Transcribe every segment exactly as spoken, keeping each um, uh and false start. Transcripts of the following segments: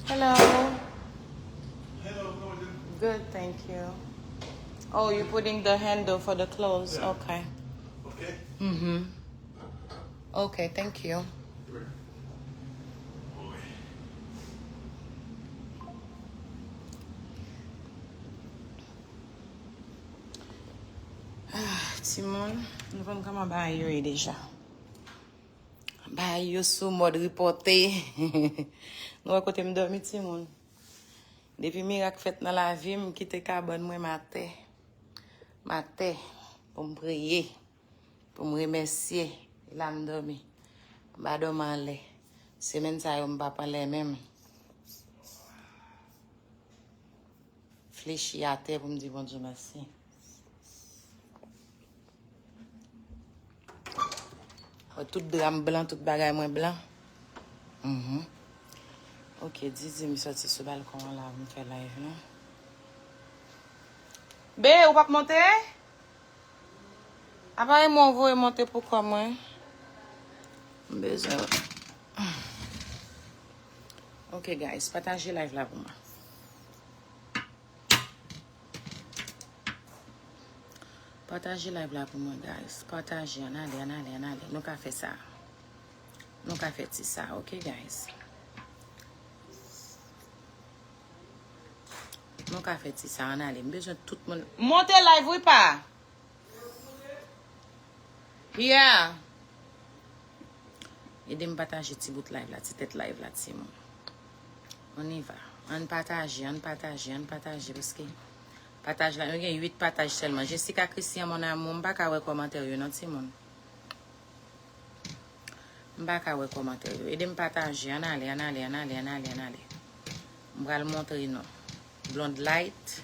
Hello. Hello, how are you? Good, thank you. Oh, you're putting the handle for the clothes. Yeah. Okay. Okay. Mm-hmm. Okay, thank you. Ah, timoun, nou konn kòman bagay yo ye deja. Bagay yo sou mòd ripòte. Nou wè kote m dòmi, timoun. Depi mirak fèt nan lavi m, m kite kabann mwen, m atè. M atè pou m priye, pou m remèsye. E la m dòmi. M pa dòmi anlè. Semèn sa yo, m p ap anlè menm. Flechi atè pou m di Bondye mèsi. Wè, tout dra m blan, tout bagay mwen blan. Mhm. Ok, Didi, m sòti sou balkon an la, m fè live la. Be, ou p ap monte? Aparèy mwen voye monte pou kò mwen. M bezwen. Ok, guys, pataje live la pou mwen. Pataje live la pou mwen, guys. Pataje, ann ale, ann ale, ann ale. Nou ka fè sa. Nou ka fè ti sa, ok, guys? Nou ka fè ti sa, ann ale. M bezwen tout moun. Monte live, wi, pa. Yeah. Ede m pataje ti bout live la, ti tèt live la, timoun. On y va. Ann pataje, ann pataje, ann pataje, paske pataj la, nou gen uit pataj sèlman. Jessica Christian, mon amour, m pa ka wè kòmantè yo, non, timoun. M pa ka wè kòmantè yo. Ede m pataje. Ann ale, ann ale, ann ale, ann ale, ann ale. M pral montre nou. Blonde Light.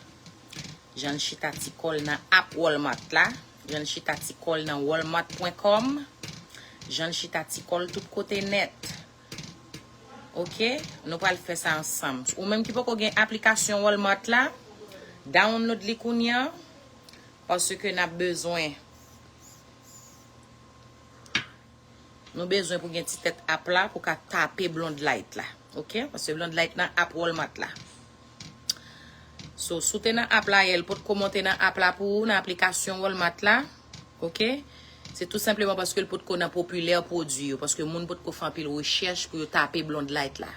Jan l chita ti kò l nan app Walmart la. Jan l chita ti kò l nan walmart pwen kòm. Jan l chita ti kò l tout kote nèt. Ok? Nou pral fè sa ansanm. Ou menm ki poko gen aplikasyon Walmart la, download li kounye a, paske n ap bezwen Nou bezwen pou gen ti tèt app la pou ka tape Blonde Light la. Ok? Paske Blonde Light nan app Walmart la. So, si w te nan app la yè, l potko monte nan app la pou ou, nan aplikasyon Walmart la. Ok? Se tou senpleman paske l potko nan popilè pwodui yo. Paske moun potko fè anpil rechèch pou yo tape Blonde Light la.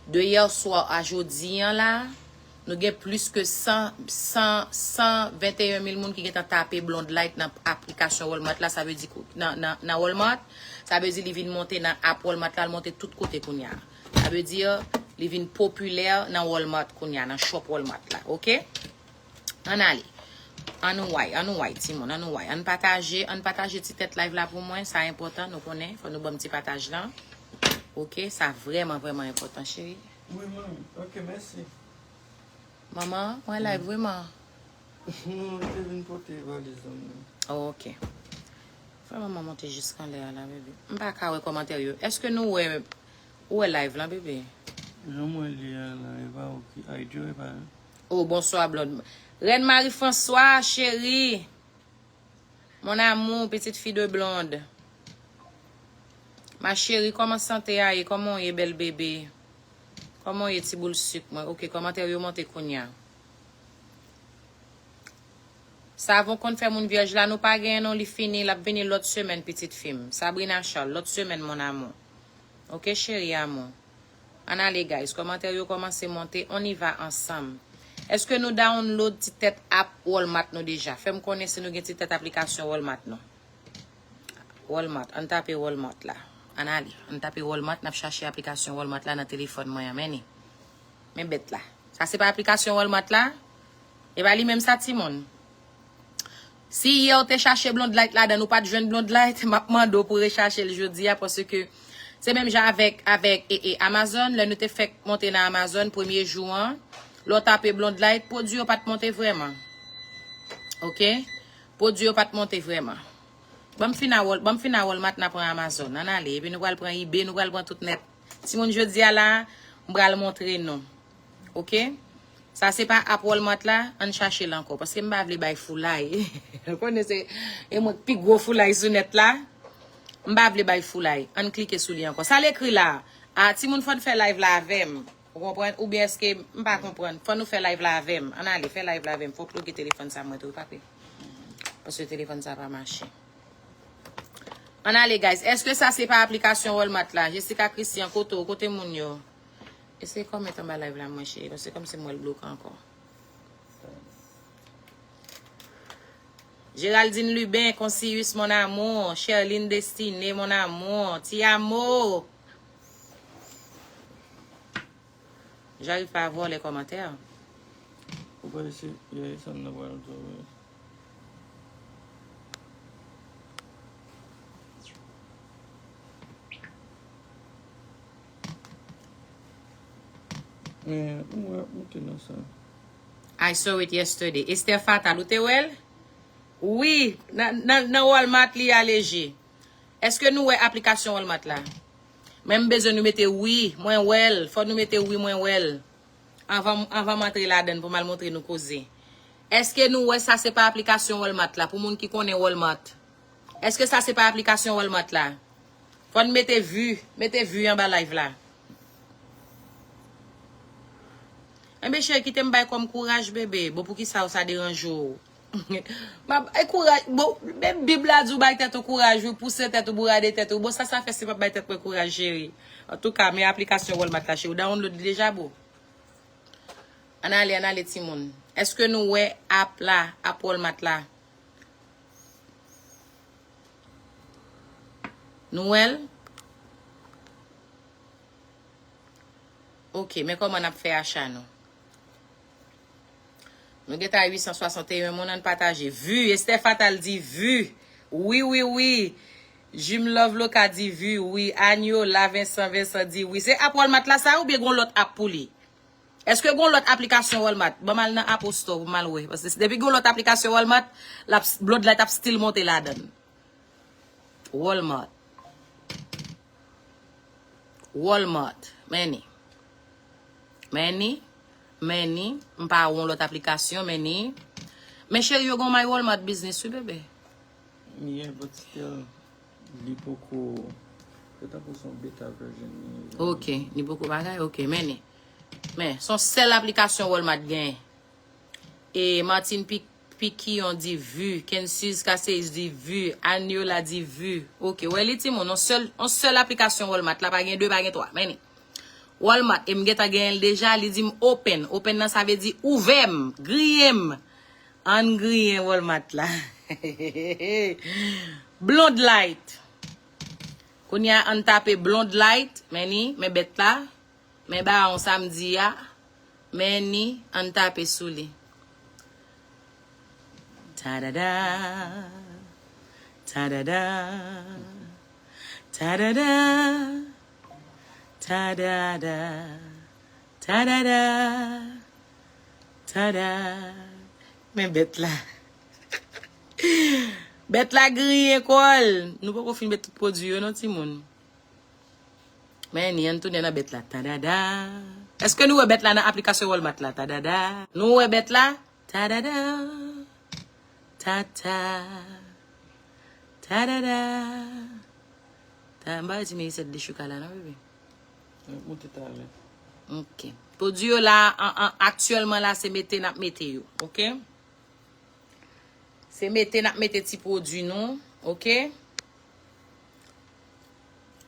De yè swa a jodi an la, nou gen plis ke san, san, san venteyen mil moun ki gentan tape Blonde Light nan aplikasyon Walmart la, sa vle di kou-, nan, nan, nan Walmart, sa vle di li vin monte nan app Walmart la, l monte tout kote kounye a. Sa vle di li vin popilè nan Walmart kounye a, nan shop Walmart la, ok? Ann ale. Ann nou way, ann nou way, timoun, ann nou way. Ann pataje, ann pataje ti tèt live la pou mwen, sa enpòtan, nou konnen, fò nou ban m ti pataj lan. Ok, sa vrèman, vrèman enpòtan, cheri. Wi, manmi. Ok, mèsi. Manman, mwen live wi, man. Non, mwen te vin pote valiz lan mwen. Oh, ok. Fè manman monte jiskanlè a la, bebe. M pa ka wè kòmantè yo. Èske nou wè, ou wè live lan, bebe? Jan mwen li a la, e pa ok. Ay, Dyo, e pa. Oh, bonswa, Blonde. Rèn Marie François, cheri. Mon amour, petite fille de Blonde. Ma chérie, kòman sante a ye? Kòman w ye, bèl bebe? Kòman w ye, ti boul sik mwen? Ok, kòmantè yo monte kounye a. Savon konn fè moun vyèj la, nou pa genyen non, li fini, l ap vini lòt semèn, pitit fi m. Sabrina Charles, lòt semèn, mon amour. Ok, chéri amour. Ann ale, guys. Kòmantè yo kòmanse monte. On y va ansanm. Èske nou download ti tèt app Walmart nou deja? Fè m konnen si nou gen ti tèt aplikasyon Walmart nou. Walmart. Ann tape Walmart la. Ann ale. Ann tape Walmart. N ap chache aplikasyon Walmart la nan telefòn mwen an. Men li. Men bèt la. Sa se pa aplikasyon Walmart la? E pa li menm sa, timoun? Si yè w te chache Blonde Light ladan, ou pa t jwenn Blonde Light, m ap mande w pou rechache l jodi a, paske se menm jan avèk, avèk, e, e, Amazon, lè nou te fèk monte nan Amazon premye jou an, lè w tape Blonde Light, pwodui yo pa t monte vrèman. Ok? Pwodui yo pa t monte vrèman. Ban m fin a Wal-, ban m fin a Walmart, n a pran Amazon. Ann ale, epi nou pral pran eBay, nou pral pran tout nèt. Timoun, jodi a la, m pral montre nou. Ok? Sa se pa app Walmart la, ann chache l ankò. Paske m pa vle bay foulay. Ou konnen se, e mwen k pi gwo foulay sou nèt la. M pa vle bay foulay. Ann klike sou li ankò. Sa l ekri la? A, timoun, fò n fè live la avè m. Ou konprann? Oubyen èske m pa konprann? Fò nou fè live la avè m. Ann ale, fè live la avè m. Fò w ploge telefòn sa mwen tou, papi. Paske telefòn sa pa mache. Ann ale, guys. Èske sa se pa aplikasyon Walmart la? Jessica Christian, kote w? Kote moun yo? Eseye kòmante anba live la, mwen cheri. Paske kòmsi m wè l bloke ankò. Géraldine Lubin, Consius, mon amour. Sherline Destiné, mon amour. Ti amo. J'arrive pas à voir les commentaires. Ou pa isi, ya, e sa m nan pral di w. Men, m wè, m te nan sa. I saw it yesterday. Esther Fatal, ou te wè l? Wi, nan, nan, nan Walmart li a leje. Èske nou wè aplikasyon Walmart la? Men m bezwen nou mete wi, mwen wè l. Fò nou mete wi, mwen wè l. Anvan, anvan m antre ladan l pou m al montre nou koze. Èske nou wè sa se pa aplikasyon Walmart la? Pou moun ki konnen Walmart. Èske sa se pa aplikasyon Walmart la? Fò n mete vi, mete vi anba live la. Enben, cheri, kite m bay kòm kouraj, bebe. Bon, poukisa w sa deranje w? M ap, e kouraj, bon, men Bib la di w bay tèt ou kouraj, wi, pouse tèt ou, bourade tèt ou. Bon, sa, sa fè si m ap bay tèt mwen kouraj, cheri. Antouka, men aplikasyon Walmart la, cheri. Ou download li deja, boo? Ann ale, ann ale, timoun. Èske nou wè app la, app Walmart la? Nou wè l? Ok, men kòman n ap fè acha nou? Nou gentan a uit san swasanteyen moun, ann pataje. Vi, Esther Fatal di vi. Wi, wi, wi. Jim Love Loka di vi, wi. Anyola Vincent Vincent di wi. Se app Walmart la sa oubyen gon lòt app pou li? Èske gon lòt aplikasyon Walmart? Ban m al nan Apple Store pou m al wè. Paske depi gon lòt aplikasyon Walmart, l ap, Bloodlight ap still monte ladan l. Walmart. Walmart. Men ni. Men ni. Men ni. M pa wè yon lòt aplikasyon, men ni. Men cheri, yo gon My Walmart Business, wi, bebe. Yeah, but still, li poko, se tankou se yon beta version li ye. Ok, li poko bagay, ok, men ni. Men, se yon sèl aplikasyon Walmart genyen. E Martin Pi-, Piquion di vi, Kensis Casseus di vi, Aniola di vi. Ok, wè li timoun, yon sèl, yon sèl aplikasyon Walmart la, pa gen de, pa gen twa, men ni. Walmart, e m gentan genyen l deja, li di m open. Open nan sa vle di ouvè m, griye m. Ann griyen Walmart la. Blonde Light. Kounye a, ann tape Blonde Light, men ni, men bèt la. Men bawon sa m di a, men ni, ann tape sou li. Tadada, tadada, tadada, tadada, tadada, tada. Men bèt la. Bèt la griyen kò l. Nou poko fin met tout pwodui yo non, timoun. Men ni, ann tounen nan bèt la. Tadada. Èske nou wè bèt la nan aplikasyon Walmart la? Tadada. Nou wè bèt la? Tadada. Tata. Tadada. Ta, m pa wè ti minisèt de chouka la, non, bebe? L ap monte talè. Ok. Pwodui yo la, an, an, aktyèlman la, se mete n ap mete yo. Ok? Se mete n ap mete ti pwodui nou, ok?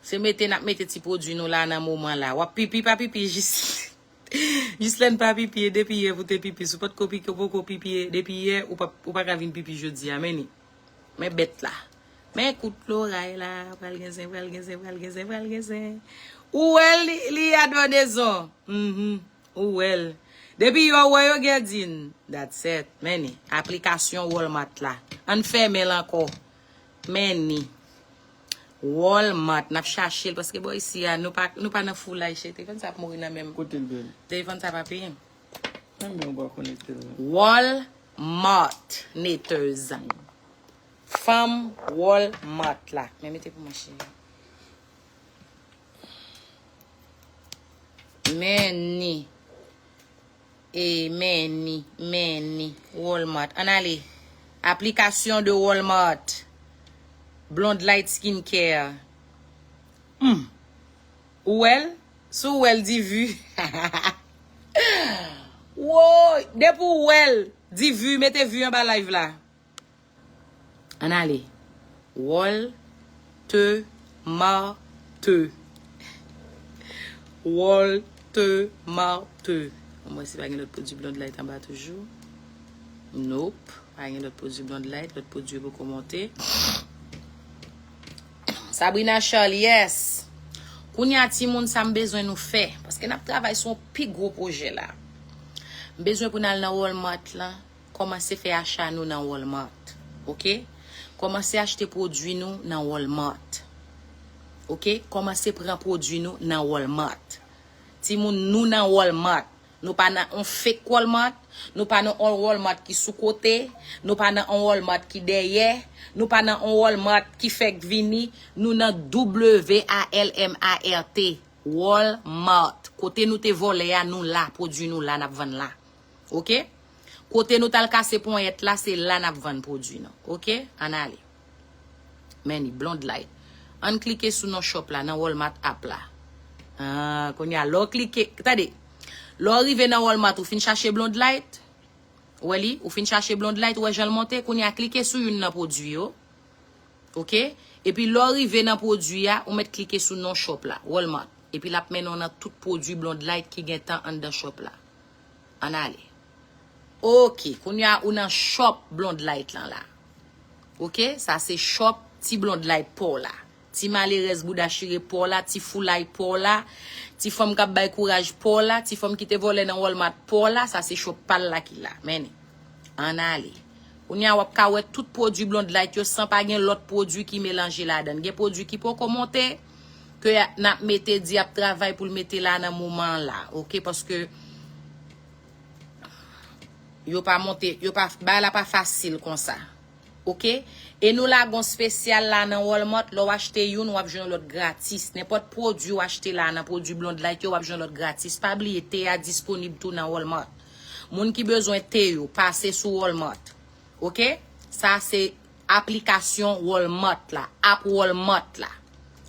Se mete n ap mete ti pwodui nou la nan moman la. W ap pipi, pa pipi, jis, jis lè n pa pipi, e depi yè pou te pipi. Si w potko pipi, poko pipi, e depi yè, ou pa, ou pa ka vin pipi jodi a, men ni. Men bèt la. Men kout loray la, pral gen zen, pral gen zen, pral gen zen, pral gen zen. Ou wè li, li adonezon. Mhm. Ou wè l. Depi yo wè yo gen din. That's it. Men ni. Aplikasyon Walmart la. Ann fèmen l ankò. Men ni. Walmart. N ap chache l paske bò isi a, nou pa, nou pa nan foulay, cheri. Telefòn sa ap mouri nan men m. Kote l bèl? Telefòn sa pa peye. Mwen menm ou pa konekte l. Walmart. Neters. Fanm Walmart la. Men mete pou mwen, cheri. Men ni. E men ni. Men ni. Walmart. Ann ale. Application de Walmart. Blonde Light Skincare. Hmm. Ou wè l? Si w wè l, di vi. Woy, depi w wè l, di vi, mete vi anba live la. Ann ale. Walter Marthe. Walter Marthe. Mwen si pa gen lòt pwodui Blonde Light anba toujou. Nope. Pa gen lòt pwodui Blonde Light, lòt pwodui poko monte. Sabrina Charles, yes. Kounye a timoun sa m bezwen nou fè. Paske n ap travay sou yon pi gwo pwojè la. M bezwen pou n al nan Walmart lan. Kòmanse fè acha nou nan Walmart. Oke? Kòmanse achte pwodui nou nan Walmart. Oke? Kòmanse pran pwodui nou nan Walmart. Timoun, nou nan Walmart. Nou pa nan on fake Walmart. Nou pa nan on Walmart ki sou kote. Nou pa nan on Walmart ki dèyè. Nou pa nan on Walmart ki fèk vini. Nou nan W A L M A R T. Walmart. Kote nou te vòlè a, nou la. Pwodui nou la, n ap vann la. Oke? Kote nou t al kase ponyèt la, se la n ap vann pwodui nou. Oke? Ann ale. Men ni Blonde Light. Ann klike sou non shop la, nan Walmart app la. Ah, kounye a, lè w klike, tande. Lè w rive nan Walmart, ou fin chache Blonde Light. Ou wè li? Ou fin chache Blonde Light, ou wè jan l monte. Kounye a, klike sou youn nan pwodui yo. Oke? Epi lè w rive nan pwodui a, ou mèt klike sou non shop la, Walmart. Epi l ap mennen w nan tout pwodui Blonde Light ki gentan anndan shop la. Ann ale. Oke, kounye a ou nan shop Blonde Light lan la. Oke, sa se shop ti Blonde Light pa w la. Ti malerèz bouda chire pa w la, ti foulay pa w la, ti fanm k ap bay kouraj pa w la, ti fanm ki te vòlè nan Walmart pa w la, sa se shop pa l la ki la. Men ni. Ann ale. Kounye a w ap ka wè tout pwodui Blonde Light yo san pa gen lòt pwodui ki melanje ladan l. Gen pwodui ki poko monte, ke n ap mete di ap travay pou l mete la nan moman an la. Oke, paske yo pa monte, yo pa, bagay la pa fasil konsa. Oke? E nou lage yon spesyal la nan Walmart, lè w achte youn, w ap jwenn yon lòt gratis. Nenpòt pwodui w achte la nan pwodui Blonde Light yo, w ap jwenn lòt gratis. Pa bliye, te a disponib tou nan Walmart. Moun ki bezwen te yo, pase sou Walmart. Oke? Sa se aplikasyon Walmart la, app Walmart la.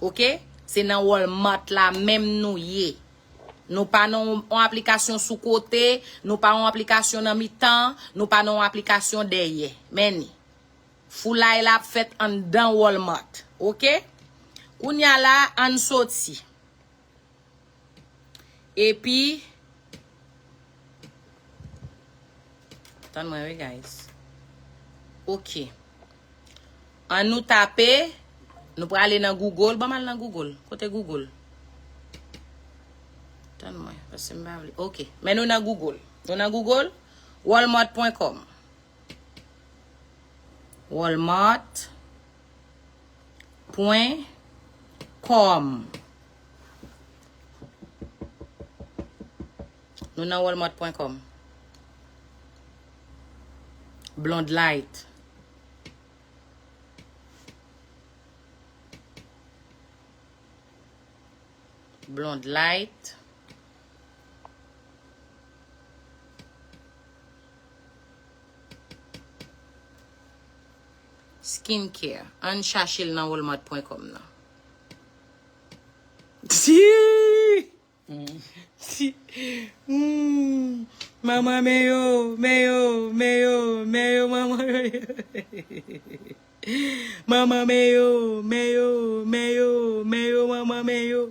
Oke? Se nan Walmart la menm nou ye. Nou pa nan yon aplikasyon sou kote, nou pa yon aplikasyon nan mitan, nou pa nan yon aplikasyon dèyè. Men ni. Foulay la ap fèt anndan Walmart. Oke? Kounye a la, ann soti. Epi, tann mwen wi, guys. Oke. Ann nou tape, nou prale nan Google. Ban m al nan Google. Kote Google? Tann mwen, paske m pa vle. Oke. Men nou nan Google. Nou nan Google? Walmart pwen kòm. Walmart pwen kòm. Nou nan walmart pwen kòm. Blonde Light. Blonde Light. Skincare. Ann chache l nan walmart pwen kòm nan. Si! Si! Hmm. Manman men yo, men yo, men yo, men yo, manman men yo. Manman men yo, men yo, men yo, men yo, manman men yo.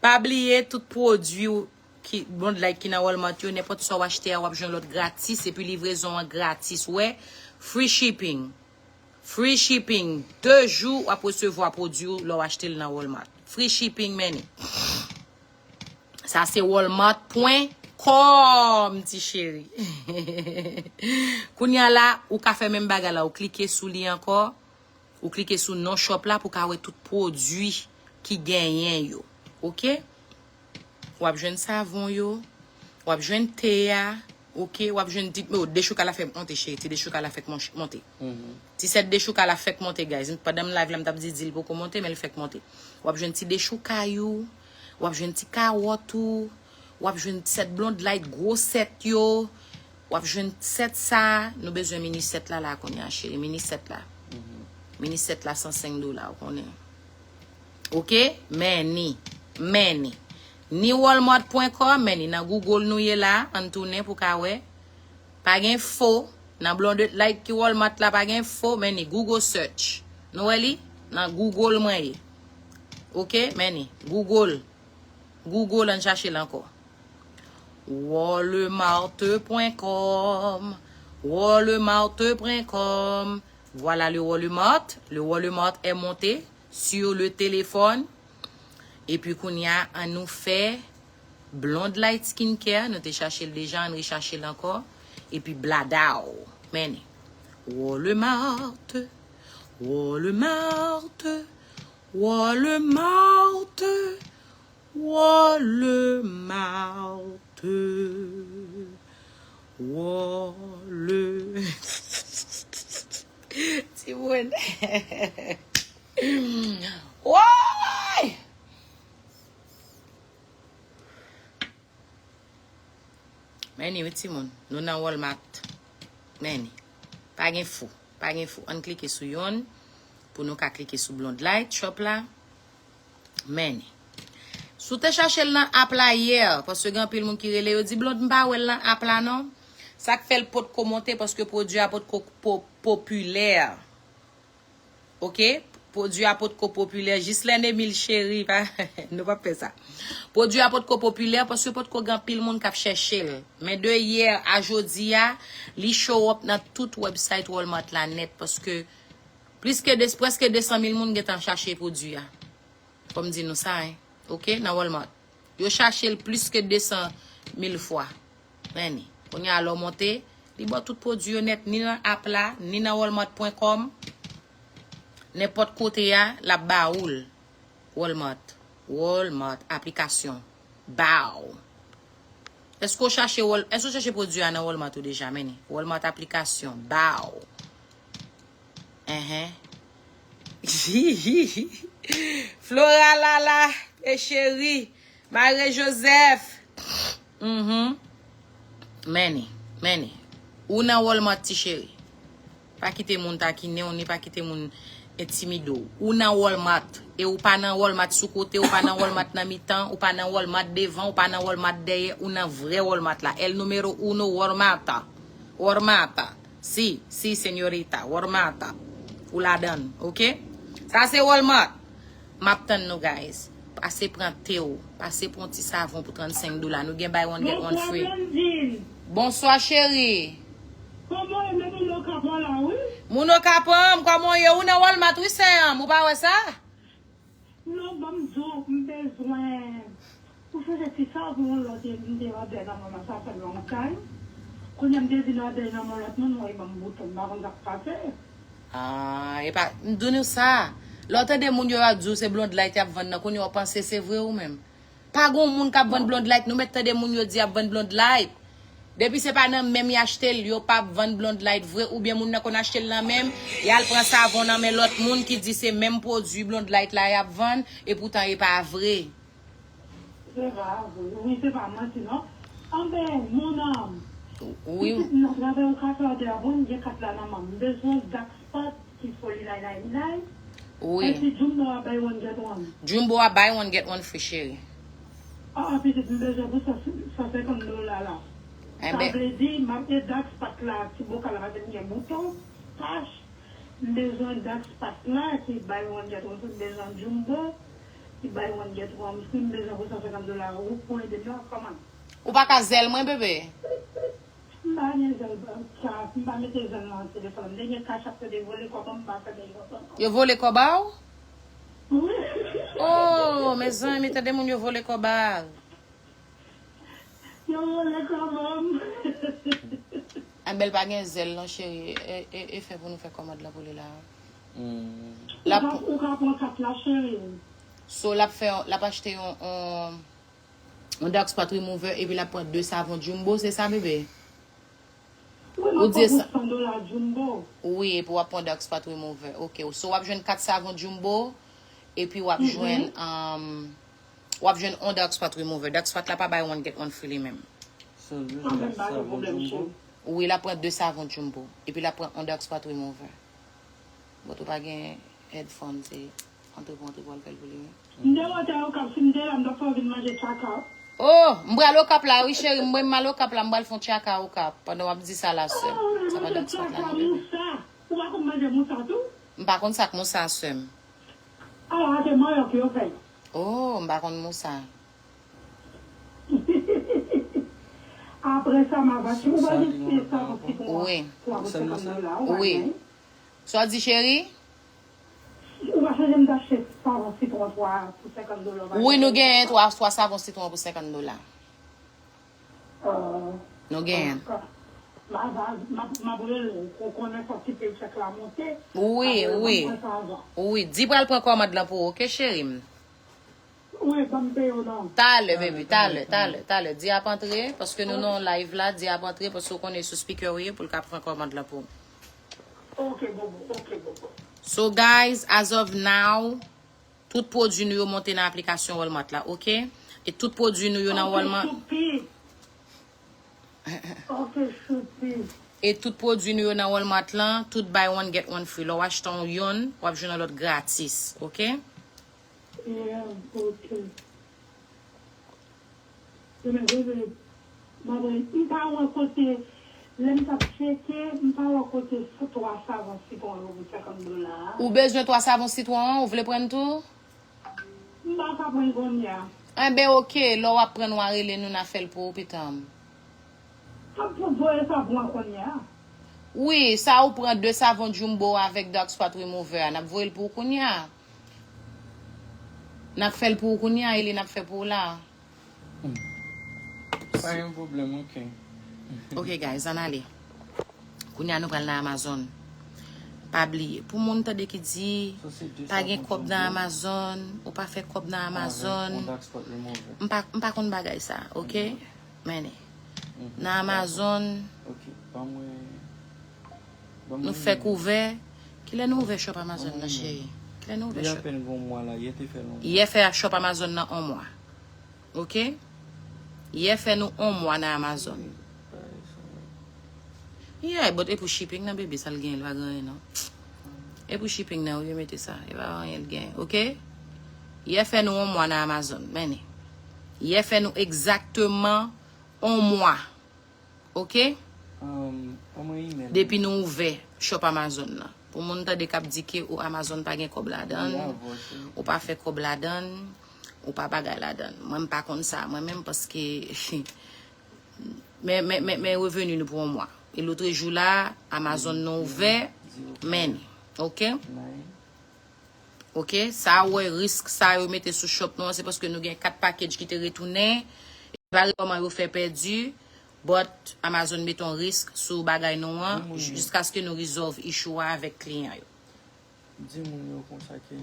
Pa bliye tout pwodui w ki, Blonde Light ki nan Walmart yo, nenpòt sa w achte a, w ap jwenn lòt gratis, epi livrezon an gratis, wè. Free shipping. Free shipping. De jou, w ap resevwa pwodui w lè w achte l nan Walmart. Free shipping, men ni. Sa se walmart pwen kòm, ti cheri. Kounye a la, ou ka fè menm bagay la, ou klike sou li ankò, ou klike sou non shop la pou w ka wè tout pwodui ki genyen yo. Oke? W ap jwenn savon yo, w ap jwenn te a, oke, w ap jwenn ti, oh, dechouka la fèk monte, cheri, ti dechouka la fèk mon-, monte. Ti sèt dechouka la fèk monte, guys. Pandan m live la, m t ap di, di l poko monte, men l fèk monte. W ap jwenn ti dechouka yo, w ap jwenn ti kawòt ou, w ap jwenn sèt Blonde Light, gwo sèt yo, w ap jwenn sèt sa, nou bezwen mini sèt la, la, kounye a, cheri, mini sèt la. Mini sèt la, san senk dola, ou konnen. Oke? Men ni. Men ni. Ni walmart pwen kòm, men ni nan Google nou ye la, ann tounen pou ka wè. Pa gen fo, nan Blonde Light ki Walmart la, pa gen fo, men ni Google search. Nou wè li? Nan Google mwen ye. Ok, men ni Google. Google, ann chache l ankò. Walmart pwen kòm. Walmart pwen kòm. Voilà le Walmart. Le Walmart est monté sur le téléphone. Epi kounye a, ann nou fè Blonde Light Skincare. Nou te chache l deja, ann rechache l ankò. Epi bladaw. Men ni. Walmart. Walmart. Walmart. Walmart. Wal. Timoun. Woy! Men ni wi timoun, nou nan Walmart. Men ni. Pa gen fou, pa gen fou. Ann klike sou yonn pou nou ka klike sou Blonde Light Shop la. Men ni. Si w te chache l nan app la yè, paske gen anpil moun ki rele yo di Blonde m pa wè l nan app la non. Sa k fè l potko monte paske pwodui a potko po, popilè. Ok? Pwodui a potko popilè. Jislène Emile cheri, pa, nou p ap fè sa. Pwodui a potko popilè paske potko gen anpil moun k ap chèche l. Men de yè a jodi a, li show up nan tout website Walmart la nèt paske plis ke de, prèske de san mil moun gentan chache pwodui a. Fò m di nou sa, en. Ok? Nan Walmart. Yo chache l plis ke de san mil fwa. Men ni. Kounye a lè w monte, li ba w tout pwodui yo nèt, ni nan app la, ni nan walmart pwen kòm. Nenpòt kote a, l ap ba ou l. Walmart. Walmart. Aplikasyon. Baw. Èske w chache Wal-, èske w chache pwodui a nan Walmart ou deja, men ni? Walmart aplikasyon. Baw. Enhen. Flora Lala, e cheri. Marie Joseph. Mhm. Men ni, men ni. Ou nan Walmart, ti cheri. Pa kite moun takinen w, ni pa kite moun entimide w. Ou nan Walmart. E ou pa nan Walmart sou kote, ou pa nan Walmart nan mitan, ou pa nan Walmart devan, ou pa nan Walmart dèyè, ou nan vrè Walmart la. El número uno Walmart. Walmart. Si, si, señorita. Walmart. Ou ladan l, ok? Sa se Walmart. M ap tann nou, guys. Pase pran te w. Pase pran ti savon pou trannsenk dola. Nou gen buy one, get one free. Bonswa, Blondine. Bonswa, cheri. Kòman w ye? Men moun Okap la, wi. Moun Okap, kòman w ye? Ou nan Walmart, wi, sè m. Ou pa wè sa? Non, ban m di w, m bezwen Ou sonje ti savon lòt e m te òdè nan mama sa fè lontan. Kounye a m te vin òdè nan men lòt moun, mwen ban m bouton, m pa konn sa k pase. Ah, e pa, m di nou sa. Lè w tande moun yo ap di w se Blonde Light y ap vann nan, kounye a w panse se vre ou menm. Pa gon moun k ap vann Blonde Light, nou mèt tande moun yo di y ap vann Blonde Light. Depi se pa nan menm y achte l, yo p ap vann Blonde Light vre, oubyen moun nan konn achte l nan menm, y al pran savon nan men lòt moun ki di se menm pwodui Blonde Light la y ap vann, e poutan e pa vre. Se pa vre. Wi, se pa manti, non. Anben, mon âme. Wi. Pitit m nan travay, ou ka fè òdè a, bon, m gen kat la nan men m. M bezwen Dark Spot ki foli lay lay lay. Wi. Epi Jumbo a buy one get one. Jumbo a buy one get one free, cheri. Ah, pitit, m bezwen pou san, san senkant dola la. Sa vle di, m ap gen Dark Spot la, ti bokal la, paske m gen bouton, tach. M bezwen Dark Spot la ki buy one get one free. M bezwen Jumbo ki buy one get one free. M bezwen pou san senkant dola. Ou pou ede m nan kòman? Ou pa ka zèl mwen, bebe? M pa gen zèl sa. M pa mete zèl nan telefòn. M te gen Cash App, yo te vole kòb an m, m pa fè peye kòb ankò. Yo vole kòb a w? Wi. Oh, mezanmi, tande moun yo vole kòb a l. Yo vole kòb an m. Anben, l pa gen zèl non, cheri. E, e, e fè pou nou fè kòmand lan pou li la. Hmm. Ou ka, ou ka pran kat la, cheri. So, l ap fè, l ap achte yon, yon, yon dark spot remover, epi l ap pran de savon Jumbo, se sa, bebe? Wi, m ap pran pou san dola Jumbo. Wi, epi w ap pran dark spot remover. Ok, so w ap jwenn kat savon Jumbo, epi w ap jwenn, um, w ap jwenn on dark spot remover. Dark spot la pa bay one get one free li menm. Anben, m pa gen pwoblèm, cheri. Wi, l ap pran de savon Jumbo. Epi l ap pran on dark spot remover. But ou pa gen headphone, se Antre pou antre pou al fè l pou li menm. M te monte Okap, si m te la, m t ap fè w vin manje tchaka. Oh, m pral Okap la, wi, cheri. M, m al Okap la, m pral fè yon tchaka Okap. Pandan w ap di sa la, sè. Sa pa dat sa la, bebe. Ou pa konn manje mousa tou? M pa konn sa k mousa, sè m. Ala, se manyòk yo fè. Oh, m pa konn mousa. Apre sa, m ap achte. Ou pa gen ti savon sitwon an pou senkant dola, ou pa gen? Sa w di, cheri? Ou pa sonje m t achte savon sitwon twa pou senkant dola, ou pa gen? Wi, nou genyen twa, twa savon sitwon pou senkant dola. Nou genyen. M ap rele w, ou konnen fòk ti peychèk la monte. Wi, wi. Wi, di pral pran kòmand lan pou ou, oke, cheri m? Wi, ban m peye w non. Talè, baby, talè, talè, talè. Di ap antre, paske nou nan live la, di ap antre, paske ou konnen sou speaker ou ye, pou l ka pran kòmand lan pou ou. Ok, bobo, ok, bobo. So, guys, as of now, tout pwodui nou yo monte nan aplikasyon Walmart la, oke? E tout pwodui nou yo nan Walmart. Ok, choupi. Ok, choupi. E tout pwodui nou yo nan Walmart lan, tout buy one, get one free. Lè w achte yon, w ap jwenn yon lòt gratis, oke? Yeah, ok. Demen, bebe, m ap re-, m pa wè kote, lè m t ap tcheke, m pa wè kote s-, twa savon sitwon yo pou senkant dola a. Ou bezwen twa savon sitwon an, ou vle pran l tou? M pa ka pran l kounye a. Enben, oke, lè w ap pran l, w a rele nou, n a fè l pou ou, pitanm. Sa pou voye sa pou mwen kounye a? Wi, sa ou pran de savon Jumbo avèk Dark Spot Remover a, n ap voye l pou ou kounye a. N ap fè l pou ou kounye a, e li n ap fè pou ou la. Hmm. Pa gen pwoblèm, ok. Ok, guys, ann ale. Kounye a nou pral nan Amazon. Pa bliye, pou moun tande ki di, pa gen kòb nan Amazon, ou pa fè kòb nan Amazon. M pa, m pa konn bagay sa, ok? Men, nan Amazon, nou fèk ouvè. Kilè nou ouvè shop Amazon nan, cheri? Kilè nou ouvè shop? Yè fè shop Amazon nan yon mwa. Ok? Yè fè nou yon mwa nan Amazon. Yeah, but e pou shipping nan, bebe, sa l genyen, li pa gen anyen, non. E pou shipping nan, wi, yo mete sa. E pa anyen l genyen, ok? Yè fè nou yon mwa nan Amazon, men. Yè fè nou egzakteman yon mwa. Ok? Depi nou ouvè shop Amazon nan. Pou moun tande k ap di ke ou Amazon pa gen kòb ladan l, ou pa fè kòb ladan l, ou pa bagay ladan l. Mwen, m pa konn sa, mwen menm, paske men, men, men, men reveni nou pou yon mwa. E lotrejou la, Amazon nan ouvè, men, ok? Ok, sa ou wè risk sa yo mete sou shop nou an, se paske nou gen kat package ki te retounen. E pa kòman yo fè pèdi, but Amazon mete yon risk sou bagay nou an, jiskaske nou resolve issue a avèk kliyan yo. Di moun yo konsa ke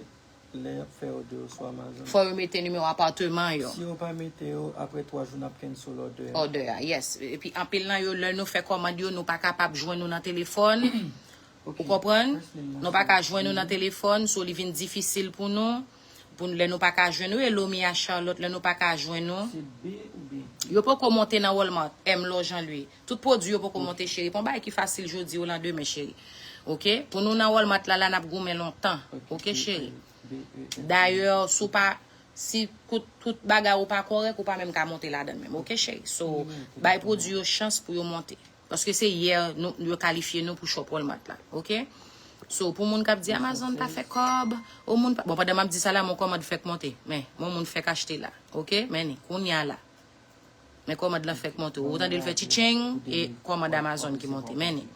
lè y ap fè òdè yo sou Amazon, fò yo mete nimewo apatman yo. Si yo pa mete yo, apre twa jou, n ap cancel òdè a. Òdè a, yes. Epi anpil nan yo, lè nou fè kòmand yo, nou pa kapab jwenn nou nan telefòn. Ou konprann? Nou pa ka jwenn nou nan telefòn, so li vin difisil pou nou. Pou lè nou pa ka jwenn nou, hello Mia Charlotte, lè nou pa ka jwenn nou. Yo poko monte nan Walmart, M Lò Jean Louis. Tout pwodui yo poko monte, cheri. Pa yon bagay ki fasil jodi o landemen, cheri. Ok? Pou nou nan Walmart la, la n ap goumen lontan. Ok, cheri? Dayè, si w pa, si tout, tout bagay ou pa kòrèk, ou pa menm ka monte ladan l menm. Ok, cheri? So, bay pwodui yo chans pou yo monte. Paske se yè nou, yo kalifye nou pou shop Walmart la, ok? So, pou moun k ap di Amazon pa fè kòb, o moun pa, bon, pandan m ap di sa la, mon kòmand fèk monte, men, mon moun fèk achte la, ok? Men ni, kounye a la. Men kòmand lan fèk monte, ou tande l fè tchitcheng, e kòmand Amazon ki monte, men ni.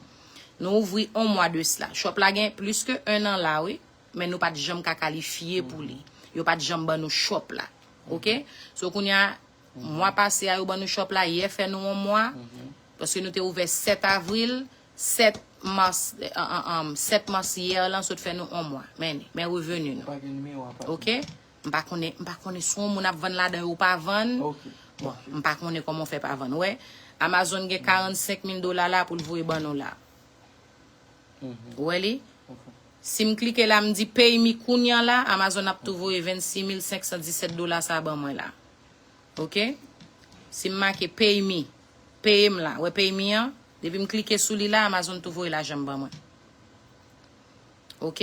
Nou ouvri on mwa de sla. Shop la gen plis ke en an la, wi, men nou pa t janm ka kalifye pou li. Yo pa t janm ban nou shop la, ok? So, kounye a, mwa pase a, yo ban nou shop la, yè fè nou on mwa. Paske nou te ouvè sèt avril, sèt mas, an, an, an, sèt mas yè lan sot fè nou on mwa. Men, men reveni nou. Ok? M pa konnen, m pa konnen si yon moun ap vann ladan yo ou pa vann. Bon, m pa konnen kòman w fè pa vann. Ou wè, Amazon gen karannsenk mil dola la pou l voye ban nou la. Ou wè li? Si m klike la, m di pay me kounye a la, Amazon ap tou voye vennsis mil senk san disèt dola sa ban mwen la. Ok? Si m make pay me, peye m la, wè pay me an, depi m klike sou li la, Amazon tou voye lajan m ban mwen. Ok?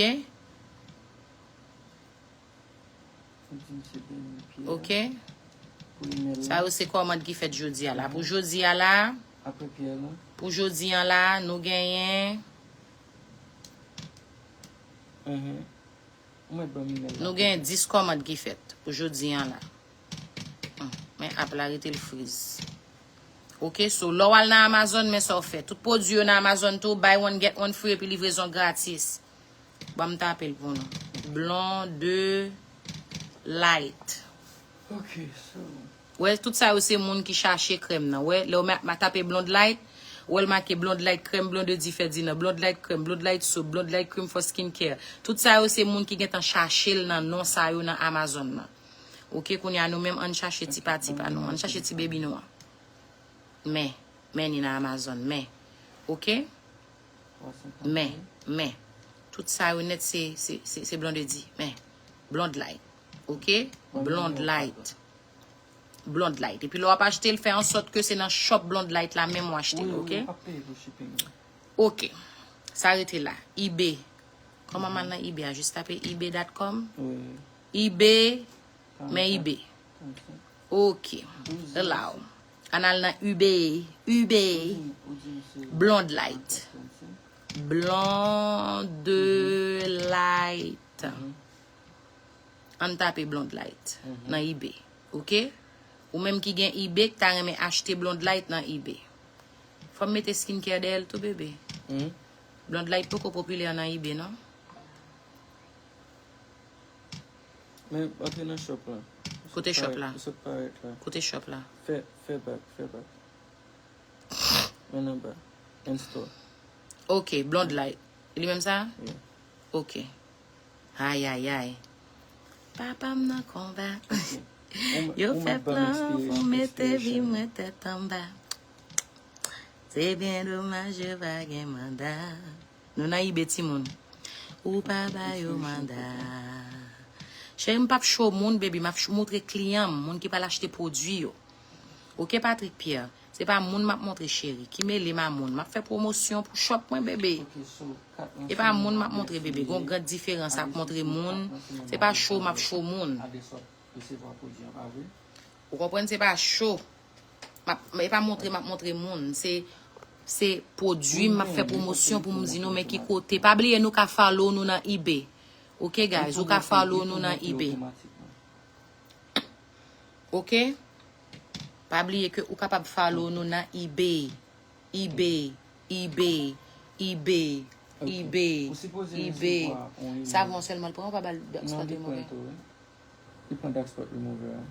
Di misye Benny Pierre. Ok. Pou imèl la. Sa yo se kòmand ki fèt jodi a la. Pou jodi a la, Apre Pierre la. Pou jodi a la, nou genyen, Mhm. Ou mèt ban m imèl la. Nou genyen dis kòmand ki fèt pou jodi a la. Hmm. Men app la rete l friz. Ok, so lè w al nan Amazon, men sa w fè. Tout pwodui yo nan Amazon tou, buy one, get one free, epi livrezon gratis. Ban m tape l pou nou. Blonde Light. Ok, so. Wè, tout sa yo se moun ki chache krèm nan. Wè, lè w ma, ma tape Blonde Light, wè l make Blonde Light krèm, Blondedy Ferdinand, Blonde Light krèm, Blonde Light soap, Blonde Light cream for skincare. Tout sa yo se moun ki gentan chache l nan non sa yo nan Amazon nan. Ok, kounye a nou menm, ann chache ti pati pa nou, ann chache ti baby nou an. Men, men ni nan Amazon, men. Ok? Men, men. Tout sa yo nèt se, se, se, se Blondedy. Men, Blonde Light. Ok? Blonde Light. Blonde Light. Epi lè w ap achte l, fè an sòt ke se nan shop Blonde Light la menm w achte l, ok? Ok. Sa rete la. eBay. Kòman m al nan eBay a? Jis tape ebay dot com. eBay. Men eBay. Ok. Allow. Ann al nan eBay. eBay. Blonde Light. Blonde Light. Ann tape Blonde Light nan eBay. Ok? Ou menm ki gen eBay, ki ta renmen achte Blonde Light nan eBay. Fò m mete skincare dèyè l tou, bebe. Blonde Light poko popilè nan eBay, non? Men antre nan shop la. Kote shop la? Ou sot parèt la. Kote shop la? Fè, fè bak, fè bak. Men anba. Install. Ok, Blonde Light. Li menm sa? Yeah. Ok. Ayayay. Papa m nan konba. Ok. Ou m-, Yo ou fè mèt ban m plan pou experience, mete vi experience. Mwen tèt anba. Se byen domaj yo pa gen manda. Nou nan eBay, timoun. Ou pa ba yo manda. Cheri, m p ap cho moun, baby. M ap ch-, montre kliyan m, moun ki pral achte pwodui yo. Ok, Patrick Pierre? Se pa moun m ap montre, cheri. Ki mele m a moun? M ap fè pwomosyon pou shop mwen, bebe. E pa moun m ap montre, bebe. Gon gran diferans ap montre moun. Se pa cho m ap cho moun. Ou konprann? Se pa cho. M ap, e pa montre m ap montre moun. Se, se pwodui m ap fè pwomosyon pou m di nou men ki kote. Pa bliye nou ka follow nou nan eBay. Ok, guys, ou ka follow nou nan eBay. Ok? Pa bliye ke ou kapab follow nou nan eBay. eBay, eBay, eBay, eBay, eBay. Savon sèlman l pran, ou pa ba l dark spot li move? Li pran dark spot remover a.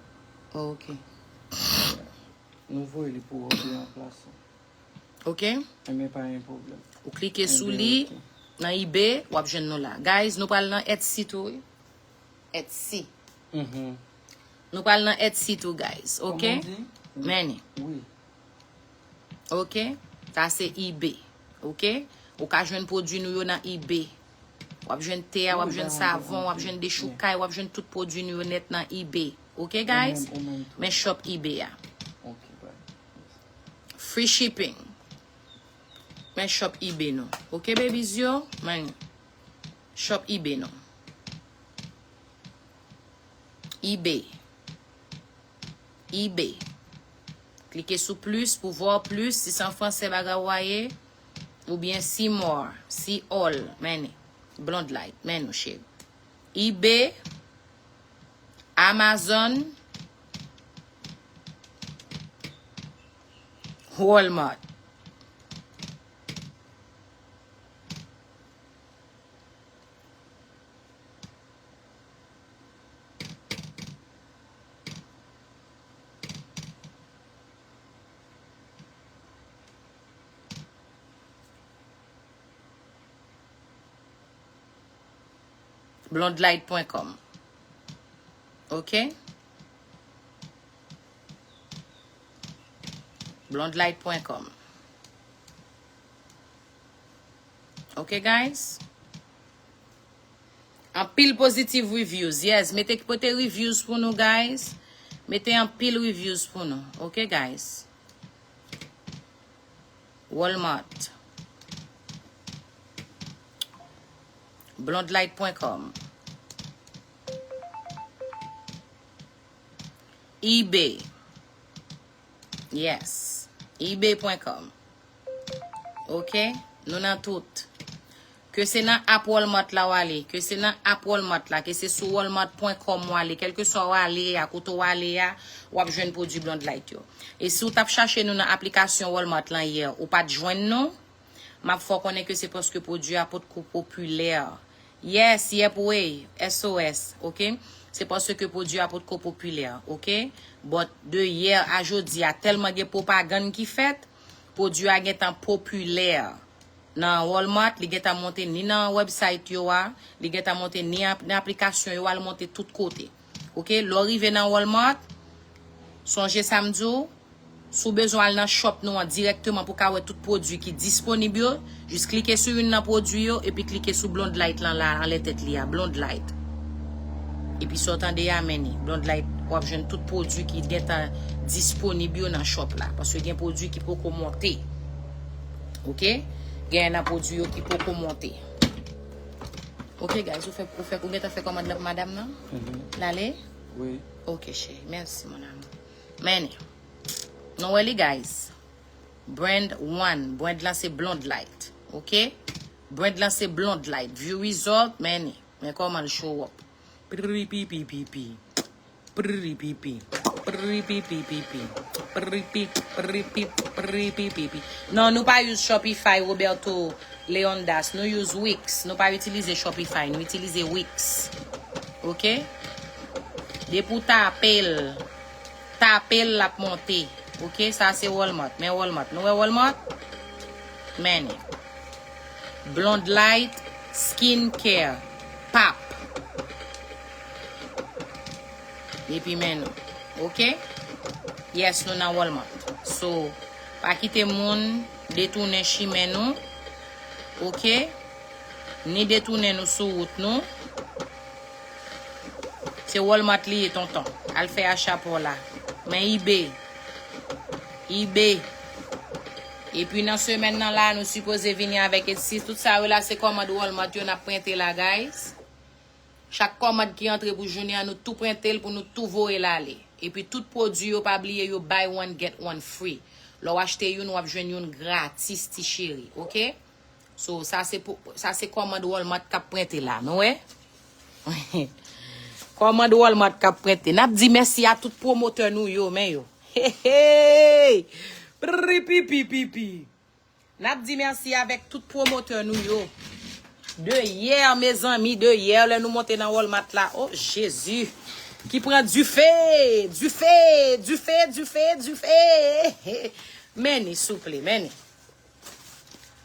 Oh, ok. Nou voye li pou ou, ou ranplase. Ok. Enben, pa gen pwoblèm. Ou klike sou li nan eBay, w ap jwenn nou la. Guys, nou pral nan Etsy tou, wi. Etsy. Nou pral nan Etsy tou, guys. Ok? Men li. Ok? Sa se eBay. Ok? Ou ka jwenn pwodui nou yo nan eBay. W ap jwenn te a, w ap jwenn savon, w ap jwenn dechoukay, w ap jwenn tout pwodui nou yo nèt nan eBay. Ok, guys? Men shop eBay a. Free shipping. Men shop eBay nou. Ok, babies yo? Men shop eBay nou. eBay. eBay. Klike sou plus pou voir plus, si se an fransè bagay ou a ye, oubyen see more, see all, men li. Blonde Light, men nou, cheri. eBay, Amazon, Walmart. Blondelight pwen kòm. Ok? Blondelight pwen kòm. Ok, guys? Anpil positive reviews. Yes, mete, pote reviews pou nou, guys. Mete anpil reviews pou nou. Ok, guys? Walmart. Blondelight pwen kòm. eBay. Yes. ebay pwen kòm. Ok? Nou nan tout. Ke se nan app Walmart la w ale, ke se nan app Walmart la, ke se sou walmart pwen kòm w ale, kèlkeswa w ale a, kote w ale a, w ap jwenn pwodui Blonde Light yo. E si w t ap chache nou nan aplikasyon Walmart lan yè, ou pa t jwenn nou, m ap fè w konnen ke se paske pwodui a potko popilè. Yes, yep, wey, S O S, ok? Se paske pwodui a potko popilè, ok? But de yè a jodi a, tèlman gen pwopagann ki fèt, pwodui a gentan popilè nan Walmart, li gentan monte ni nan website yo a, li gentan monte ni ap- nan aplikasyon yo a, li monte tout kote. Ok, lè w rive nan Walmart, sonje sa m di w, si w bezwen al nan shop nou an dirèkteman pou w ka wè tout pwodui ki disponib yo, jis klike sou youn nan pwodui yo, epi klike sou Blonde Light lan la, anlè tèt li a, Blonde Light. Epi sa w tande a, men ni, Blonde Light, w ap jwenn tout pwodui ki gentan disponib yo nan shop la, paske gen pwodui ki poko monte. Ok? Gen nan pwodui yo ki poko monte. Ok, guys, ou fè, ou fè, ou gentan fè kòmand nan pou madanm nan? Mhm. L ale? Wi. Ok, cheri, mèsi, mon amour. Men ni. Nou wè li, guys. Brand one. Brand lan se Blonde Light. Ok? Brand lan se Blonde Light. View result, men ni. Men kòman l show up. Pripipipipi. Pripipipipi. Pripipipipi. Pripi, pripi, pripipipi. Non, nou pa use Shopify, Roberto Leondas. Nou use Wix. Nou pa itilize Shopify. Nou itilize Wix. Ok? Depi w tape l, tape l, l ap monte. Ok? Sa se Walmart. Men Walmart. Nou wè Walmart? Men ni. Blonde Light Skin Care. Pap. Epi men nou. Ok? Yes, nou nan Walmart. So, pa kite moun detounen chimen nou. Ok? Ni detounen nou sou wout nou. Se Walmart li ye, tonton. Al fè acha pa w la. Men eBay. eBay. Epi nan semèn nan la, nou sipoze vini avèk Etsy. Tout sa yo la, se kòmand Walmart yo n ap prente la, guys. Chak kòmand ki antre pou jounen an, nou tou prente l pou nou tou voye l ale. Epi tout pwodui yo, pa bliye yo buy one, get one free. Lè w achte youn, w ap jwenn youn gratis, ti cheri. Ok? So, sa se pou, sa se kòmand Walmart k ap prente la, nou wè? Kòmand Walmart k ap prente. N ap di mèsi a tout pwomotè nou yo, men yo. Hey, hey! Pripipipipi. N ap di mèsi avèk tout pwomotè nou yo. De yè, mezanmi, de yè, lè nou monte nan Walmart la. Oh, Jezi. Ki pran dife, dife, dife, dife, dife. Men ni, souple, men ni.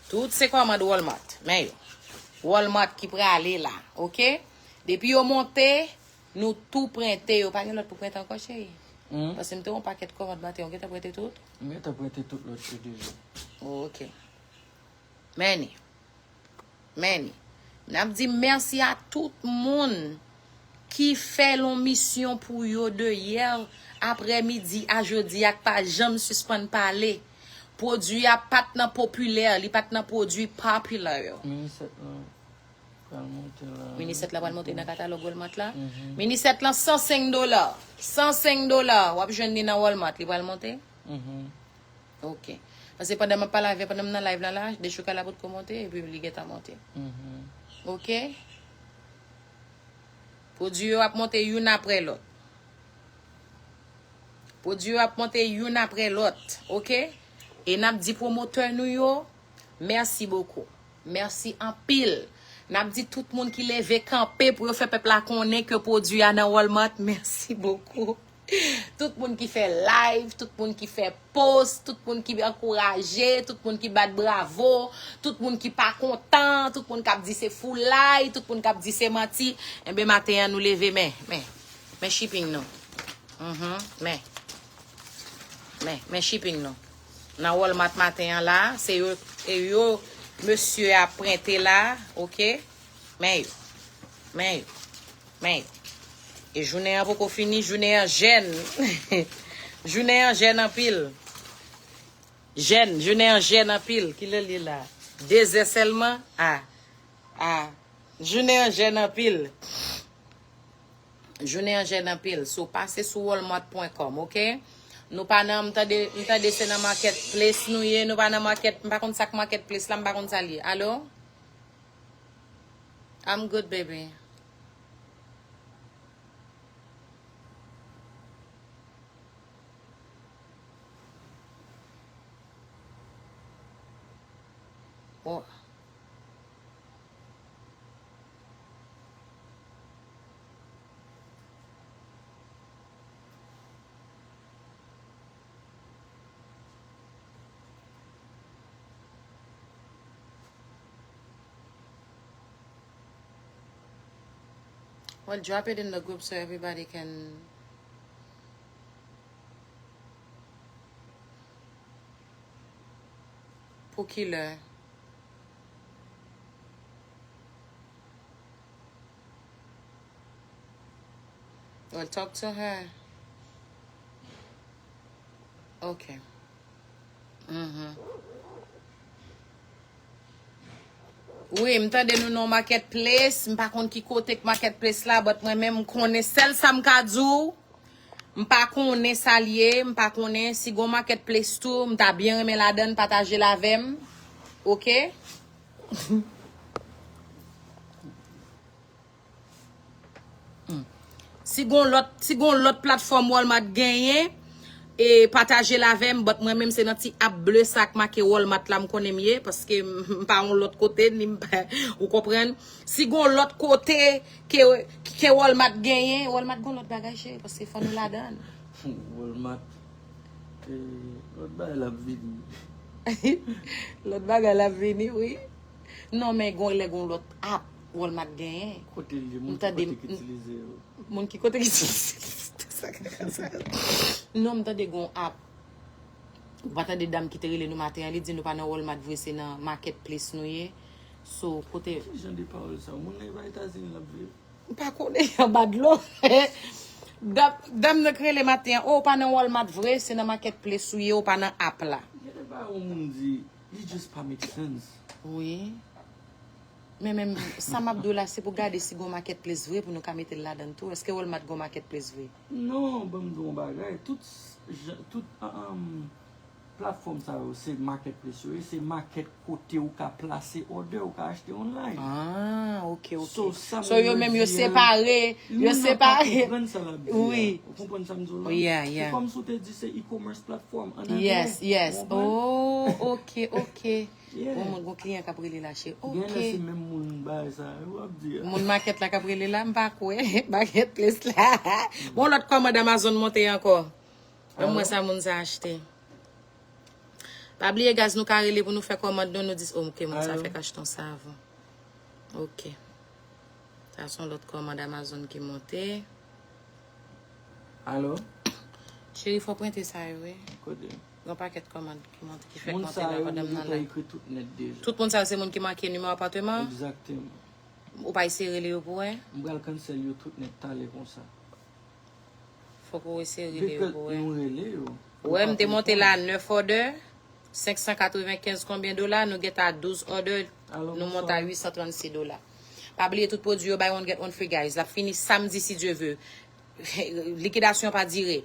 Tout se kòmand Walmart. Men yo. Walmart ki prale la, ok? Depi yo monte, nou tou prente yo. Pa gen lòt pou prente ankò, cheri? Hmm? Paske m te wè yon pakèt kòmand maten, ou gentan prente tout? M gentan prente tout lòt yo deja. Oh, ok. Men ni. Men ni. N ap di mèsi a tout moun ki fè l on misyon pou yo de yè aprèmidi a jodi a k pa janm sispann pale. Pwodui a pa t nan popilè, li pa t nan pwodui popular yo. Minisèt lan pral monte la. Minisèt la pral monte nan katalòg Walmart la. Mhm. Minisèt lan san senk dola. San senk dola. W ap jwenn li nan Walmart, li pral monte? Mhm. Ok. Paske pandan m ap pale avè, pandan m nan live la la, Dechoukay la potko monte, epi li gentan monte. Mhm. Ok? Pwodui yo ap monte youn aprè lòt. Pwodui yo ap monte youn aprè lòt, ok? E n ap di pwomotè nou yo, mèsi bokou. Mèsi anpil. N ap di tout moun ki leve kanpe pou yo fè pèp la konnen ke pwodui a nan Walmart, mèsi bokou. Tout moun ki fè live, tout moun ki fè post, tout moun ki ankouraje, tout moun ki bat bravo, tout moun ki pa kontan, tout moun k ap di se foulay, tout moun k ap di se manti. Enben, maten an, nou leve, men, men, men shipping nou. Mhm, men. Men, men shipping nou. Nan Walmart maten an la, se yo, e yo, mesye a prente la, ok? Men yo. Men yo. Men yo. E jounen an poko fini, jounen an jèn. Jounen an jèn anpil. Jèn, jounen an jèn anpil. Kilè l ye la? Dezè sèlman? A. A. Jounen an jèn anpil. Jounen an jèn anpil. So, pase sou walmart pwen kòm, oke? Nou pa nan, m tande, m tande se nan marketplace nou ye, nou pa nan market, m pa konn sa k marketplace la, m pa konn sa l ye. Alo? I'm good, baby. Oh. Well, drop it in the group so everybody can. Pou kilè? Well, talk to her. Ok. Mhm. Wi, m tande nou nan marketplace. M pa konn ki kote k marketplace la, but mwen menm m konnen sèl sa m ka di w. M pa konnen sa l ye, m pa konnen si gon marketplace tou, m ta byen renmen ladann, pataje l avè m. Ok? Hmm. Si gon lòt, si gon lòt platfòm Walmart genyen, e pataje l avè m, but mwen menm se nan ti app ble sa k make Walmart la m konnen m ye, paske m pa yon lòt kote, ni m pa, ou konprann? Si gon lòt kote ke, ke Walmart genyen, Walmart gon lòt bagay cheri, paske fò nou ladann. Walmart, eh, lòt bagay l ap vini. Lòt bagay l ap vini, wi. Non, men gon lè gon lòt app Walmart genyen. Kote l ye? Moun ki kote k itilize yo? Moun ki kote k itilize? Non, m tande gon app. Ou pa tande dam ki te rele nou maten an, li di nou pa nan Walmart vre, se nan marketplace nou ye. So, kote. Ki jan de pawòl sa? Moun nan e pa Etazini l ap viv? M pa konnen, anba dlo. Dam, dam nan k rele maten an, oh, ou pa nan Walmart vre, se nan marketplace ou ye, ou pa nan app la. Gade ba yon moun di, li just pa make sense. Wi. Men menm, sa m ap di w la, se pou gade si gon marketplace vre pou nou ka mete l ladann tou. Èske Walmart gon marketplace vre? Non, ban m di w yon bagay. Tout, jan- tout, ah, ah, platfòm sa yo, se marketplace yo ye, se market kote ou ka plase order, ou ka achte online. Ah, ok, ok. So, sa So, yo menm yo separe, yo separe. Wi. Ou konprann sa m di w la? Yeah, yeah. Se kòm si w te di se e-commerce platform, an anglè. Yes, yes. Oh, ok, ok. Yeah. Bon, mwen gon kliyan k ap rele la, cheri. Ok. Gen lè se menm moun bagay sa yo ap di a. Moun makèt la k ap rele la, m pa kwè. Marketplace la. Bon, lòt kòmand Amazon monte ankò. Ban m wè sa moun sa achte. Pa bliye, guys, nou ka rele pou nou fè kòmand nou, nou di, oh, ok, moun sa fèk achte yon savon. Ok. Sa se yon lòt kòmand Amazon ki monte. Alo? Cheri, fò w prente sa yo, wi. Kote? Gen yon pakèt kòmand ki monte, ki fèk monte la pandan m nan live. Moun sa yo, yo te ekri tout nèt deja. Tout moun sa yo, se moun ki make nimewo apatman an? Egzakteman. Ou pa eseye rele yo pou wè? M pral cancel yo tout nèt talè konsa. Fòk ou eseye rele yo pou wè. Because nou rele yo. Ou wè, m te monte la nèf order, senk san katrevenkenz konbyen dola, nou gentan a douz order, nou monte a uit san trannsis dola. Pa bliye tout pwodui yo buy one get one free, guys. L ap fini samdi si Dye ve. Likidasyon pa dire.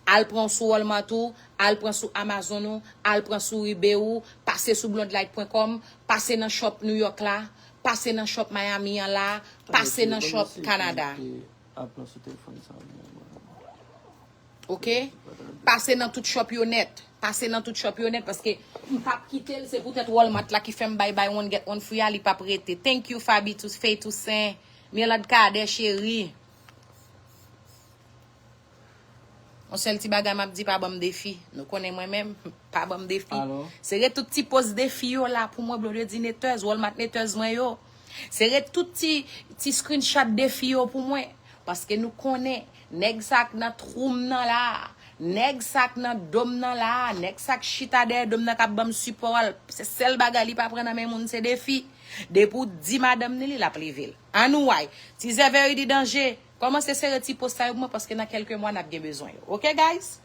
Al pran sou Walmart ou, al pran sou Amazon ou, al pran sou eBay ou, pase sou blondlight pwen kòm, pase nan shop New York la, pase nan shop Miami an la, pase nan shop Canada. Apre sou telefòn sa, mwen, mwen. Ok? Pase nan tout shop yo nèt. Pase nan tout shop yo nèt, paske m p ap kite l, se poutèt Walmart la ki fè m bay buy one get one free a, li p ap rete. Thank you, Faby Tou-, Faye Toussaint, Mirlande Cadet, cheri. Yon sèl ti bagay m ap di, pa ban m defi. Nou konnen mwen menm, pa ban m defi. Alo? Sere tout ti post defi yo la pou mwen, Blondedy Netèz, Walmart Netèz mwen yo. Sere tout ti, ti screenshot defi yo pou mwen. Paske nou konnen, nèg sa k nan twou m nan la, nèg sa k nan do m nan la, nèg sa k chita dèyè do m nan k ap ban m sipò a, se sèl bagay li pa pran nan men moun, se defi. Depi w di madanm ni li, l ap leve l. Anouway, Tizè Verity Danje, kòmanse sere ti post sa yo pou mwen, paske nan kèlke mwa n ap gen bezwen yo. Ok, guys?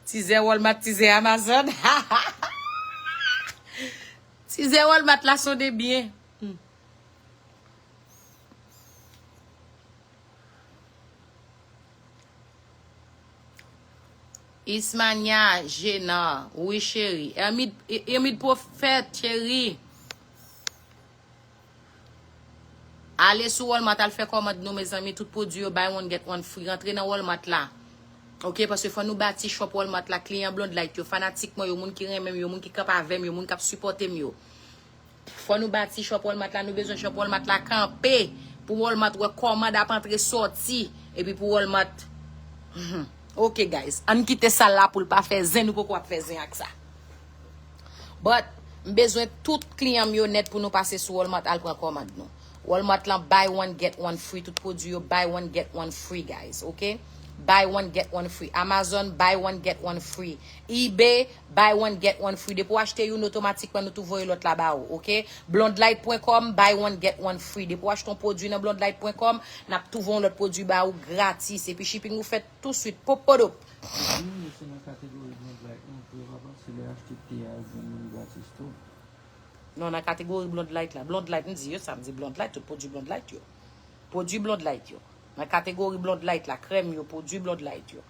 Tizè Walmart, tizè Amazon. Ze Walmart la sonde byen. Hmm. Ismania Gena, wi cheri. Ermid, Ermid Pwofèt, cheri. Ale sou Walmart, al fè kòmand nou, mezanmi. Tout pwodui yo, buy one, get one free. Rantre nan Walmart la. Oke, paske fò nou bati shop Walmart la. Kliyan Blonde Light yo, fanatik mwen yo, moun ki renmen m yo, moun ki kanpe avè m yo, moun k ap sipòte m yo. Fò nou bati shop Walmart la, nou bezwen shop Walmart la kanpe. Pou Walmart wè kòmand ap antre sòti. Epi pou Walmart. Oke, guys. Ann kite sal la pou l pa fè zen, nou poko ap fè zen ak sa. But, m bezwen tout kliyan m yo nèt pou nou pase sou Walmart al pran kòmand nou. Walmart lan buy one, get one free. Tout pwodui yo buy one, get one free, guys. Oke? Buy one, get one free. Amazon, buy one, get one free. eBay, buy one, get one free. Depi w achte youn, otomatikman nou tou voye lòt la ba ou, oke? Blondelight pwen kòm, buy one, get one free. Depi w achte yon pwodui nan blondelight pwen kòm, n ap tou voye yon lòt pwodui ba ou gratis. Epi shipping ou fèt touswit. Popodop. Wi, se nan kategori Blondelight nou vre, papa. Se lè achte te a, ou jwenn youn gratis tou. Non, nan kategori Blondelight la. Blondelight, m di yo sa, m di Blondelight, tout pwodui Blondelight yo. Pwodui Blondelight yo. Nan kategori Blondelight la, krèm yo, pwodui Blondelight yo.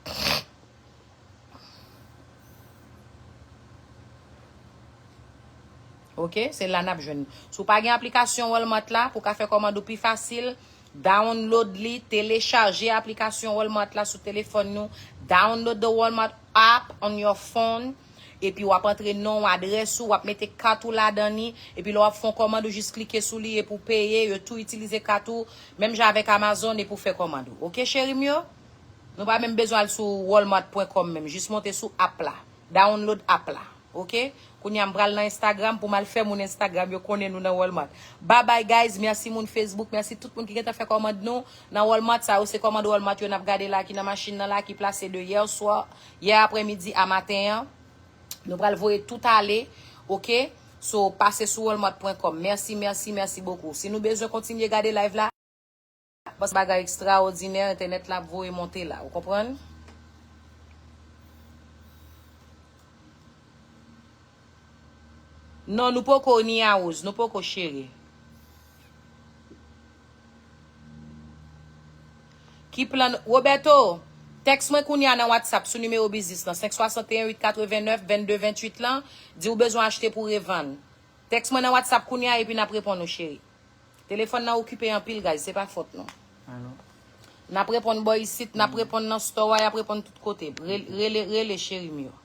Oke, se la n ap jwenn. Si w pa gen aplikasyon Walmart la, pou w ka fè kòmand ou pi fasil, download li, telechaje aplikasyon Walmart la sou telefòn nou. Download the Walmart app on your phone. Epi w ap antre non w, adrès ou, w ap mete kat ou ladan li. Epi lè w ap fè yon kòmand, ou jis klike sou li epi w peye. Yo tou itilize kat ou. Menm jan avèk Amazon epi w fè kòmand ou. Oke, cheri m yo? Nou pa menm bezwen al sou walmart pwen kòm menm. Jis monte sou app la. Download app la. Oke? Kounye a m pral nan Instagram pou m al fè moun Instagram yo konnen nou nan Walmart. Bye bye guys, mèsi moun Facebook, mèsi tout moun ki gentan fè kòmand nou nan Walmart. Sa yo se kòmand Walmart yo n ap gade la ki nan machin nan la ki plase de yè swa, yè aprèmidi a maten an. Nou pral voye tout ale, oke? So, pase sou walmart pwen kòm. Mèsi, mèsi, mèsi bokou. Si nou bezwen kontinye gade live la, Bon, se bagay ekstraòdinè, entènèt la ap voye monte la, ou konprann? Non, nou poko ni a woz, nou poko chere. Ki plan, Roberto, tèks mwen kounye a nan WhatsApp sou nimewo biznis lan, senk swasanteyen uit katrevenèf vennde venntuit lan, di w bezwen achte pou revann. Tèks mwen nan WhatsApp kounye a epi n ap reponn ou, cheri. Telefòn nan okipe anpil, guys, se pa fòt nou. Alo. N ap reponn bò isit, n ap reponn nan store a, y ap reponn tout kote. Re-, rele, rele, cheri m yo.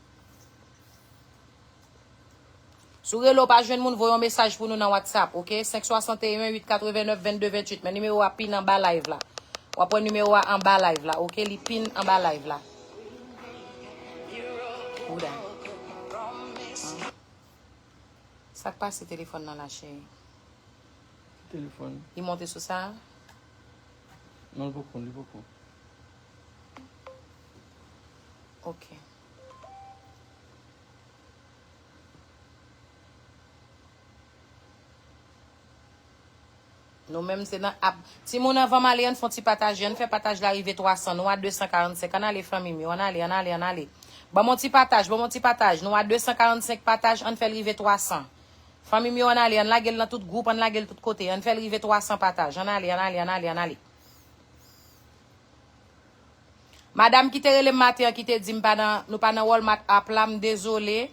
Si w rele w pa jwenn moun, voye yon mesaj pou nou nan WhatsApp, oke? Senk swasanteyen uit katrevenèf vennde venntuit, men nimewo a pin anba live la. W ap wè nimewo a anba live la, oke? Li pin anba live la. Bouda. Sa k pase telefòn nan la, cheri? Ki telefòn? Li monte sou sa? Non, li poko, li poko. Ok. Nou menm se nan ap. Timoun, anvan m ale, ann fè yon ti pataje. Ann fè pataj la rive twa san. Nou a de san karannsenk. Ann ale, fanmi m yo. Ann ale, ann ale, ann ale. Ban m yon ti pataj, ban m yon ti pataj. Nou a de san karannsenk pataj, ann fè l rive twa san. Fanmi m yo, ann ale, ann lage l nan tout gwoup, ann lage l tout kote. Ann fè l rive twa san pataj. Ann ale, ann ale, ann ale, ann ale. Madam ki te rele m maten an, ki te di m pa nan, nou pa nan Walmart app la, m dezole.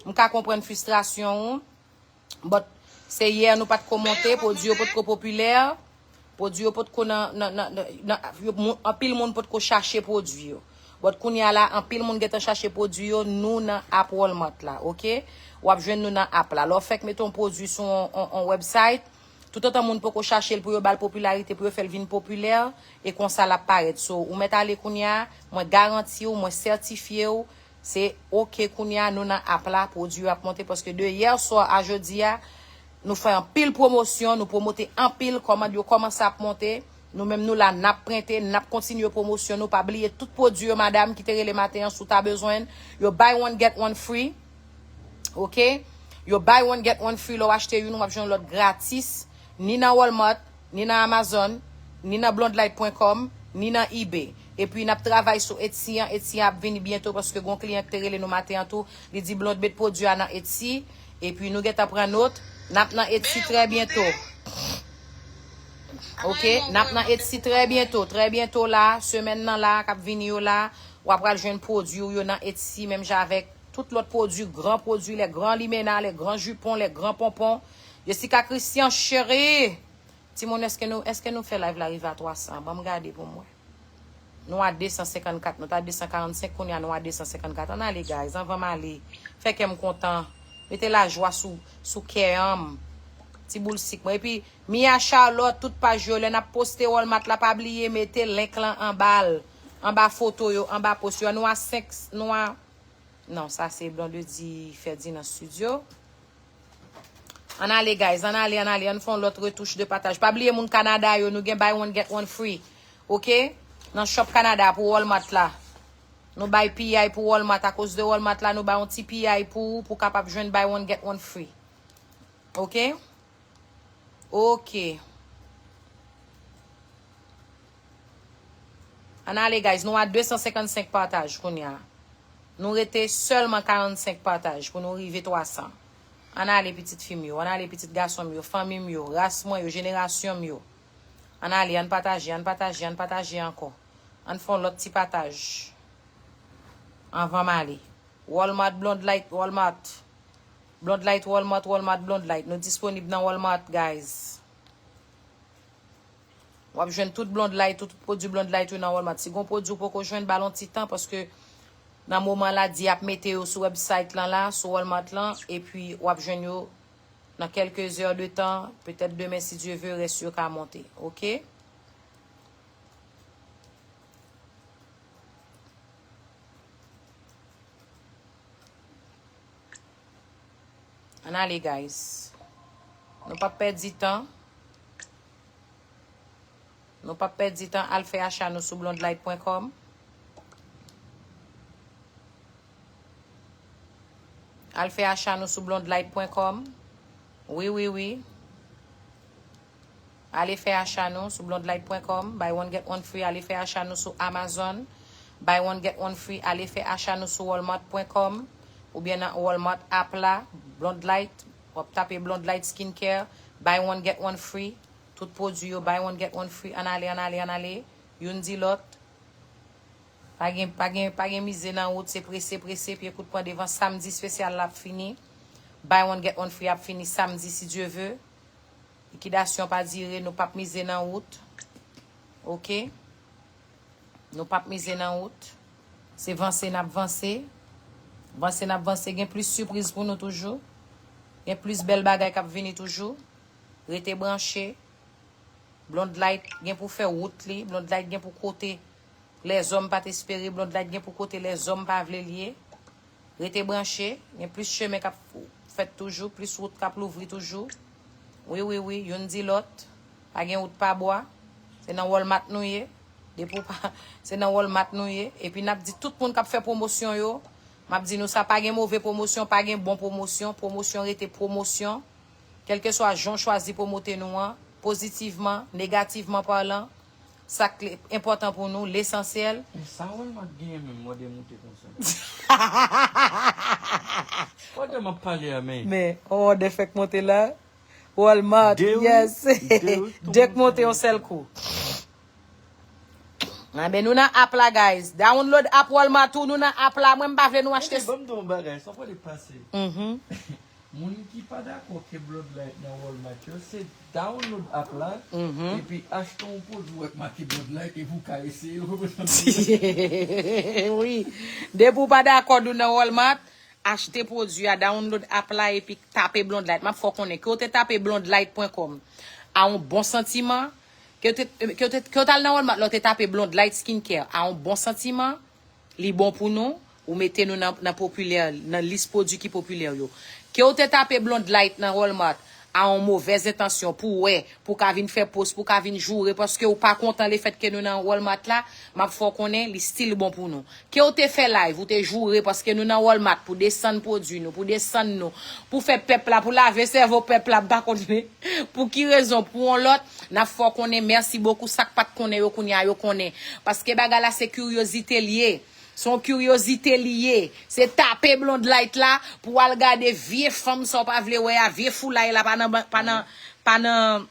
M ka konprann fristrasyon ou. But, se yè nou pa t ko monte, pwodui yo pa t ko popilè. Pwodui yo pa t ko nan, nan, nan, nan, nan, yo, moun, anpil moun pa t ko chache pwodui yo. But kounye a la, anpil moun gentan chache pwodui yo, nou nan app Walmart la, oke? W ap jwenn nou nan app la. Lè w fèk mete yon pwodui sou yon, yon, yon website, toutotan moun poko chache l pou yo ba l popilarite, pou yo fè l vin popilè, e konsa l ap parèt. So, ou mèt ale kounye a, mwen garanti w, mwen sètifye w, se oke kounye a, nou nan app la, pwodui yo ap monte, paske de yè swa a jodi a, nou fè anpil pwomosyon, nou pwomote anpil, kòmand yo kòmanse ap monte. Nou menm nou la, n ap prente, n ap kontinye pwomosyon nou. Pa bliye tout pwodui yo, madam, ki te rele maten an, si w ta bezwen l, yo buy one, get one free. Oke? Yo buy one, get one free. Lè w achte youn, w ap jwenn lòt gratis. Ni nan Walmart, ni nan Amazon, ni nan blondelight pwen kòm, ni nan eBay. Epi n ap travay sou Etsy an. Etsy an ap vini byento paske gon kliyan ki te rele nou maten an tou. Li di Blonde met pwodui a nan Etsy. Epi nou gentan pran not. N ap nan Etsy trè byento. Ok, n ap nan Etsy trè byento. Trè byento la, semèn nan la, k ap vini yo la, w ap pral jwenn pwodui w yo nan Etsy, menm jan avèk tout lòt pwodui, gran pwodui, les grands limena, les grands jupons, les grands pompons. Jessica Christian, cheri! Timoun, èske nou, èske nou fè live la rive a twa san? Ban m gade pou m wè. Nou a de san senkannkat, nou t a de san karannsenk, kounye a nou a de san senkannkat. Ann ale, guys, anvan m ale. Fè kè m kontan. Mete lajwa sou, sou kè an m. Ti boul sik mwen. Epi, Mia Charlotte, tout paj yo, lè n ap poste Walmart la, pa bliye mete link lan anba l. Anba foto yo, anba post yo. Nou a senk, nou a, non, sa se Blondedy Ferdinand Studio. Ann ale, guys, ann ale, ann ale, ann fè yon lòt retouch de pataj. Pa bliye moun Kanada yo, nou gen buy one, get one free. Ok? Nan shop Kanada pou Walmart la. Nou bay piyay pou Walmart. Akoz de Walmart la, nou bay yon ti piyay pou ou, pou w kapab jwenn buy one, get one free. Ok? Ok. Ann ale, guys. Nou a de san senkannsenk pataj kounye a. Nou rete sèlman karannsenk pataj pou nou rive twa san. Ann ale, pitit fi m yo. Ann ale, pitit gason m yo. Fanmi m yo. Ras mwen yo. Jenerasyon m yo. Ann ale, ann pataje, ann pataje, ann pataje ankò. Ann fè yon lòt ti pataj. Anvan m ale. Walmart, Blonde Light, Walmart. Blonde Light, Walmart, Walmart, Blonde Light. Nou disponib nan Walmart, guys. W ap jwenn tout Blonde Light, tout pwodui Blonde Light yo nan Walmart. Si gon pwodui w poko jwenn, ba l yon ti tan, paske nan moman la, di ap mete yo sou website lan la, sou Walmart lan, epi w ap jwenn yo nan quelques heures de temps, petèt demen, si Dye ve, rès yo ka monte. Ok? Ann ale, guys. Nou p ap pèdi tan. Nou p ap pèdi tan. Al fè acha nou sou blondelight pwen kòm. Al fè acha nou sou blondelight pwen kòm. Wi, wi, wi. Ale fè acha nou sou blondelight pwen kòm. Buy one, get one free. Ale fè acha nou sou Amazon. Buy one, get one free. Ale fè acha nou sou walmart pwen kòm. Oubyen nan Walmart app la. Blondelight. W ap tape Blondelight Skincare. Buy one, get one free. Tout pwodui yo, buy one, get one free. Ann ale, ann ale, ann ale. Youn di lòt. Pa gen, pa gen, pa gen mize nan wout, se prese, prese, pye kout pran devan. Samdi espesyal la ap fini. Buy one, get one free ap fini samdi, si Dye ve. Likidasyon pa dire, nou p ap mize nan wout. Ok? Nou p ap mize nan wout. Se vanse n ap vanse. Vanse n ap vanse. Gen plis sipriz pou nou toujou. Gen plis bèl bagay k ap vini toujou. Rete branche. Blondelight gen pou fè wout li. Blondelight gen pou kote lèzòm pa t espere. Blondelight gen pou kote lèzòm pa vle l ye. Rete branche. Gen plis chemen k ap fèt toujou. Plis wout k ap louvri toujou. Wi, wi, wi. Youn di lòt. Pa gen wout pa bwa. Se nan Walmart nou ye. Depi w pa, se nan Walmart nou ye. Epi n ap di tout moun k ap fè pwomosyon yo, m ap di nou sa, pa gen move pwomosyon, pa gen bon pwomosyon. Pwomosyon rete pwomosyon. Kèlkeswa jan w chwazi pwomote nou an, pozitivman, negativman palan, sa k enpòtan pou nou, lesansyèl. Men sa Walmart genyen menm, mòde moute konsa. Pandan m ap pale a, men. Men, on mòde fèk monte la. Walmart, yes. De k monte yon sèl kou. Anben, nou nan app la, guys. Download app Walmart ou, nou nan app la. Mwen, m pa vle nou achte. Ban m di w yon bagay, sa pale pase. Mhm. Moun ki pa dakò ke Blondelight nan Walmart yo, se download app la, mhm, epi achte yon pwodui w wè k make Blondelight epi w ka eseye l. Wi. Depi w pa dakò nou nan Walmart, achte pwodui a, download app la epi tape Blondelight. M ap fè w konnen ke w te tape blondelight pwen kòm a yon bon santiman, ke w te, ke w te, ke w t al nan Walmart la, w te tape Blondelight Skincare a yon bon santiman, li bon pou nou, ou mete nou nan, nan popilè, nan lis pwodui ki popilè yo. Ke w te tape Blondelight nan Walmart a yon movèz entansyon pou w wè, pou w ka vin fè post, pou w ka vin joure paske w pa kontan lefètke nou nan Walmart la, m ap fè w konnen li still bon pou nou. Ke w te fè live, ou te joure paske nou nan Walmart pou desann pwodui nou, pou desann nou, pou fè pèp la, pou lave sèvo pèp la, m pa konn pou ki rezon, pou yon lòt, n ap fè w konnen mèsi bokou, sa k pa t konnen yo kounye a yo konnen. Paske bagay la se kiryozite l ye. Se yon kiryozite li ye. Se tape Blonde Light la pou w al gade vye fanm sa w pa vle wè a, vye foulay la pa nan, pa nan, pa nan,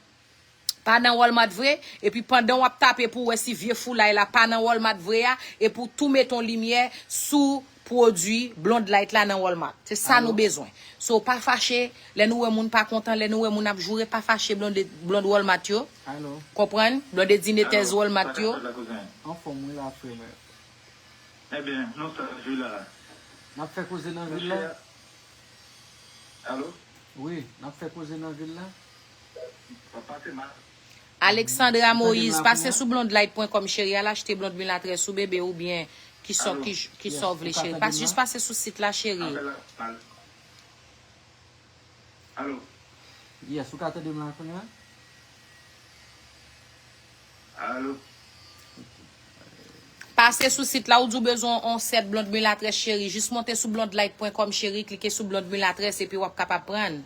pa nan Walmart vre. Epi pandan w ap tape pou w wè si vye foulay la pa nan Walmart vre a, epi w tou mete yon limyè sou pwodui Blonde Light la nan Walmart. Se sa nou bezwen. So, pa fache, lè nou wè moun pa kontan, lè nou wè moun ap joure, pa fache Blonde, Blonde Walmart yo. Konprann? Blonde dinetèz Walmart yo. Anfòm wi la frè mwen. Ebyen, nou sa jwi la. N ap fè koze nan vil la? Alo? Wi, n ap fè koze nan vil la. Alexandra Moïse, pase sou blondelight pwen kòm cheri, al achte blond milatrès ou bebe oubyen kisa w vle cheri. Jis pase sou sit la cheri. Alo? Yes, ou ka tande m la kounye a? Alo? Pase sou sit la, ou di w bezwen yon sèt blond milatrès cheri. Jis monte sou blondelight pwen kòm cheri, klike sou blond milatrès epi w ap kapab pran.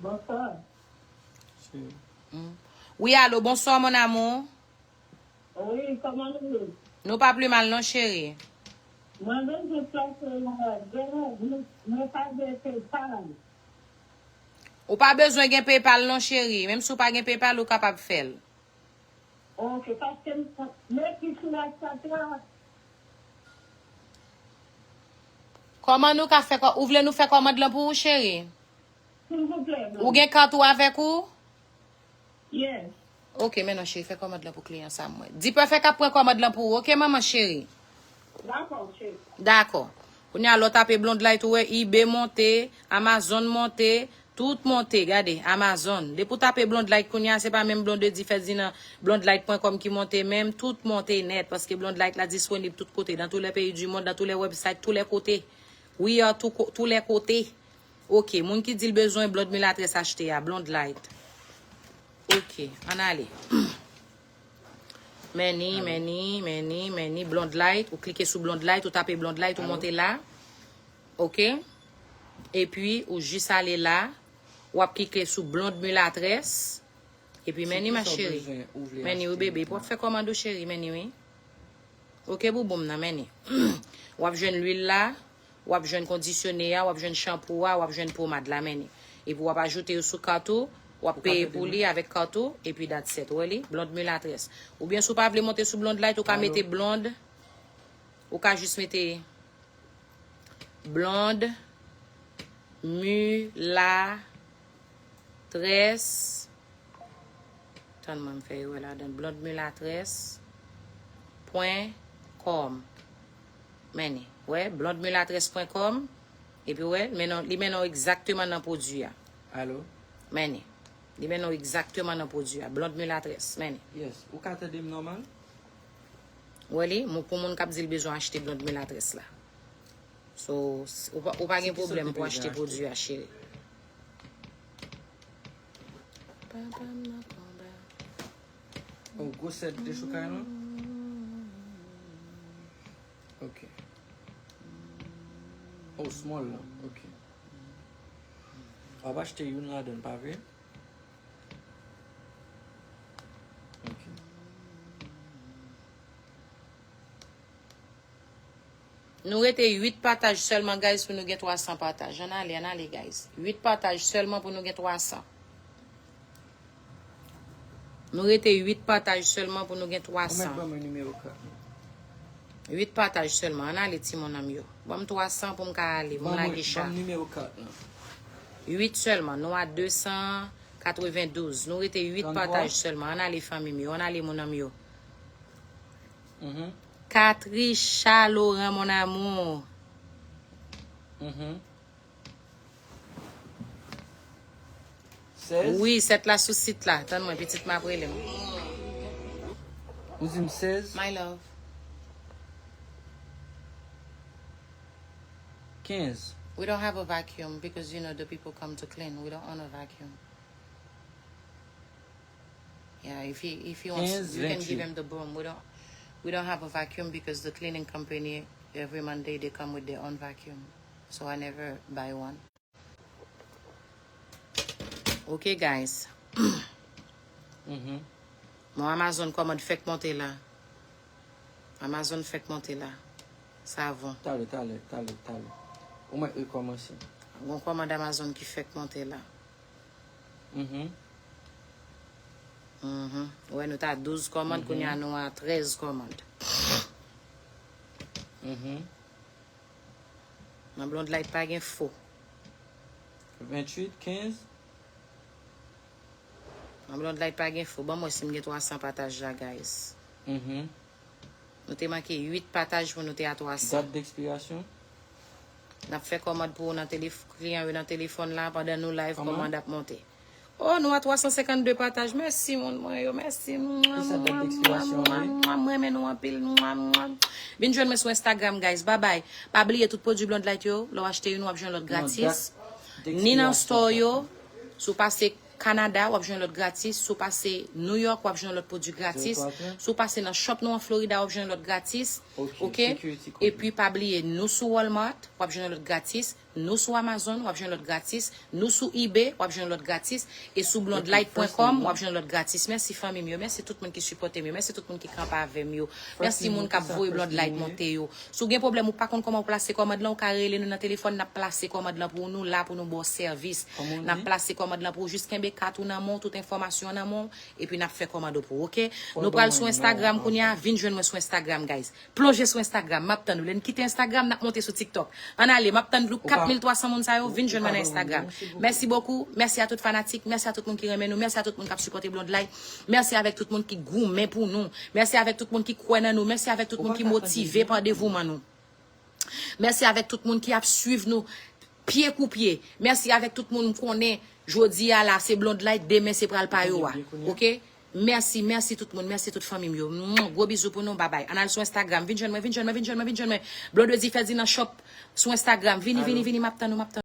Bonswa. Wi, alo, bonswa mon amour. Wi, kòman nou ye? Nou pa pli mal non cheri. Mwen bezwen plase yon rèv, gen rèv, mwen pa gen PayPal. Ou pa bezwen gen PayPal non cheri, menm si w pa gen PayPal ou kapab fè l. Ok, paske m, m ekri sou WhatsApp la. Kòman nou ka fè, ou vle nou fè kòmand lan pou ou cheri? Silvouplè. Ou gen kat ou avèk ou? Yes. Ok, men non cheri, fè kòmand lan pou kliyan sa mwen. Di pè fè k ap pran kòmand lan pou ou, ok manman cheri? Dakò, cheri. Dakò. Kounye a lè w tape blondelight ou wè eBay monte, Amazon monte, tout monte, gade, Amazon. Depi w tape blondelight kounye a se pa menm blondedy fè di nan blondelight pwen kòm ki monte menm, tout monte nèt paske blondelight la disponib tout kote, dans tous les pays du monde, dans tous les websites, tous les kote. We are tous les kote. Ok, moun ki di l bezwen blond milatrès achte a, blondelight. Ok, ann ale. Men ni, men ni, men ni, men ni, blondelight, ou klike sou blondelight, ou tape blondelight, ou monte la. Ok? Epi, ou jis ale la, w ap klike sou blond milatrès. Epi men ni ma cheri. Men ni wi bebe, epi w ap fè kòmand ou cheri, men ni wi. Ok bouboum nan, men ni. W ap jwenn lwil la, w ap jwenn kondisyone a, w ap jwenn chanpou a, w ap jwenn pomad la, men ni. Epi w ap ajoute yo sou kat ou, w ap peye pou li avèk kat ou, epi that's it, ou wè li, blond milatrès. Oubyen si w pa vle monte sou blondelight, ou ka mete blond, ou ka jis mete blond milatrès. Tann mwen m fè erè ladan l. Blond milatrès pwen kòm. Men ni. Wè, blond milatrès pwen kòm. Epi wè, li mennen w egzakteman nan pwodui a. Alo? Men ni. Li mennen w egzakteman nan pwodui a. Blond milatrès. Men ni. Yes. Ou ka tande m nòmal? Wè li, pou moun k ap di l bezwen achte blond milatrès la. So, ou pa gen pwoblèm pou achte pwodui a, cheri. Oh, gwo sèt dechoukay lan? Ok. Oh, small lan. Ok. W ap achte youn ladan l, pa vre? Ok. Nou rete uit pataj sèlman guys pou nou gen twa san pataj. Ann ale, ann ale guys. Uit pataj sèlman pou nou gen twa san. Nou rete uit pataj sèlman pou nou gen twa san. Uit pataj sèlman. Ann ale timoun an m yo. Ban m twa san pou m ka ale, pou m lage cha. Uit sèlman. Nou a de san katrevendouz. Nou rete uit pataj sèlman. Ann ale fanmi m yo. Ann ale moun an m yo. Katricha Laurent mon amour. Wi, sèt la sou sit la. Tann mwen, pitit mwen ap rele m. Ou di m sèz? My love. Kenz. We don't have a vacuum because you know the people come to clean. We don't own a vacuum. Yeah, if he if he wants, you can give him the broom. We don't we don't have a vacuum because the cleaning company every Monday they come with their own vacuum. So I never buy one. Ok guys. Mon Amazon kòmand fèk monte la. Amazon fèk monte la. Savon. Talè, talè, talè, talè. Ou mèt rekòmanse. Gon kòmand Amazon ki fèk monte la. Mhm. Mhm. Wè, nou ta douz kòmand, kounye a nou a trèz kòmand. Mhm. Nan Blonde Light pa gen fo. Venntuit, kenz. Nan Blonde Light pa gen fo. Ban mwen si m gen twa san pataj la, guys. Mhm. Nou te manke uit pataj pou nou te a twa san. Dat dekspirasyon. N ap fè kòmand pou ou nan telef-, kliyan yo nan telefòn la pandan nou live Kòman? Kòmand ap monte. Oh, nou a twa san senkannde pataj. Mèsi, moun mwen yo. Mèsi. Ki sa dat dekspirasyon an ye? Mwen renmen nou anpil. Vin jwenn mwen sou Instagram, guys. Bye bye. Pa bliye tout pwodui Blonde Light yo. Lè w achte youn, w ap jwenn lòt gratis. Ni nan store yo. Si w pase Kanada, w ap jwenn lòt gratis. Si w pase New York, w ap jwenn lòt pwodui gratis. Si w pase nan shop nou an Florida, w ap jwenn lòt gratis. Ok, Oke? security code. Epi pa bliye, nou sou Walmart, w ap jwenn lòt gratis. Nou sou Amazon, w ap jwenn lòt gratis. Nou sou eBay, w ap jwenn lòt gratis. E sou blonde light pwen kòm, w ap jwenn lòt gratis. Mèsi fanmi m yo, mèsi tout moun ki sipòte m yo, mèsi tout moun ki kanpe avè m yo. Mèsi moun k ap voye Blonde Light monte yo. Si w gen pwoblèm, ou pa konn kòman w plase kòmand lan, ou ka rele nou nan telefòn, n ap plase kòmand lan pou ou, nou la pou nou ba w sèvis. N ap plase kòmand lan pou ou, jis kenbe kat ou nan men w, tout enfòmasyon nan men w, epi n ap fè kòmand ou pou ou, oke? Nou pral sou Instagram kounye a, vin jwenn mwen sou Instagram, guys. Plonje sou Instagram, m ap tann ou. Lè n kite Instagram, n ap monte sou TikTok. Ann ale, m ap tann nou kat mil twa san moun sa yo, vin jwenn mwen nan Instagram. Mèsi bokou, mèsi a tout fanatik, mèsi a tout moun ki renmen nou, mèsi a tout moun k ap sipòte Blonde Light, mèsi avèk tout moun ki goumen pou nou, mèsi avèk tout moun ki kwè nan nou, mèsi avèk tout moun ki motive pa devouman nou. Mèsi avèk tout moun ki ap swiv nou pye kou pye. Mèsi avèk tout moun m konnen jodi a la se Blonde Light, demen se pral pa yo a. Oke? Mèsi, mèsi tout moun, mèsi tout fanmi m yo. Mwah, gwo bizou pou nou, babay. Ann al sou Instagram, vin jwenn mwen, vin jwenn mwen, vin jwenn mwen, vin jwenn mwen. Blondedy Ferdinand Shop sou Instagram. Vini, vini, vini, m ap tann ou, m ap tann ou.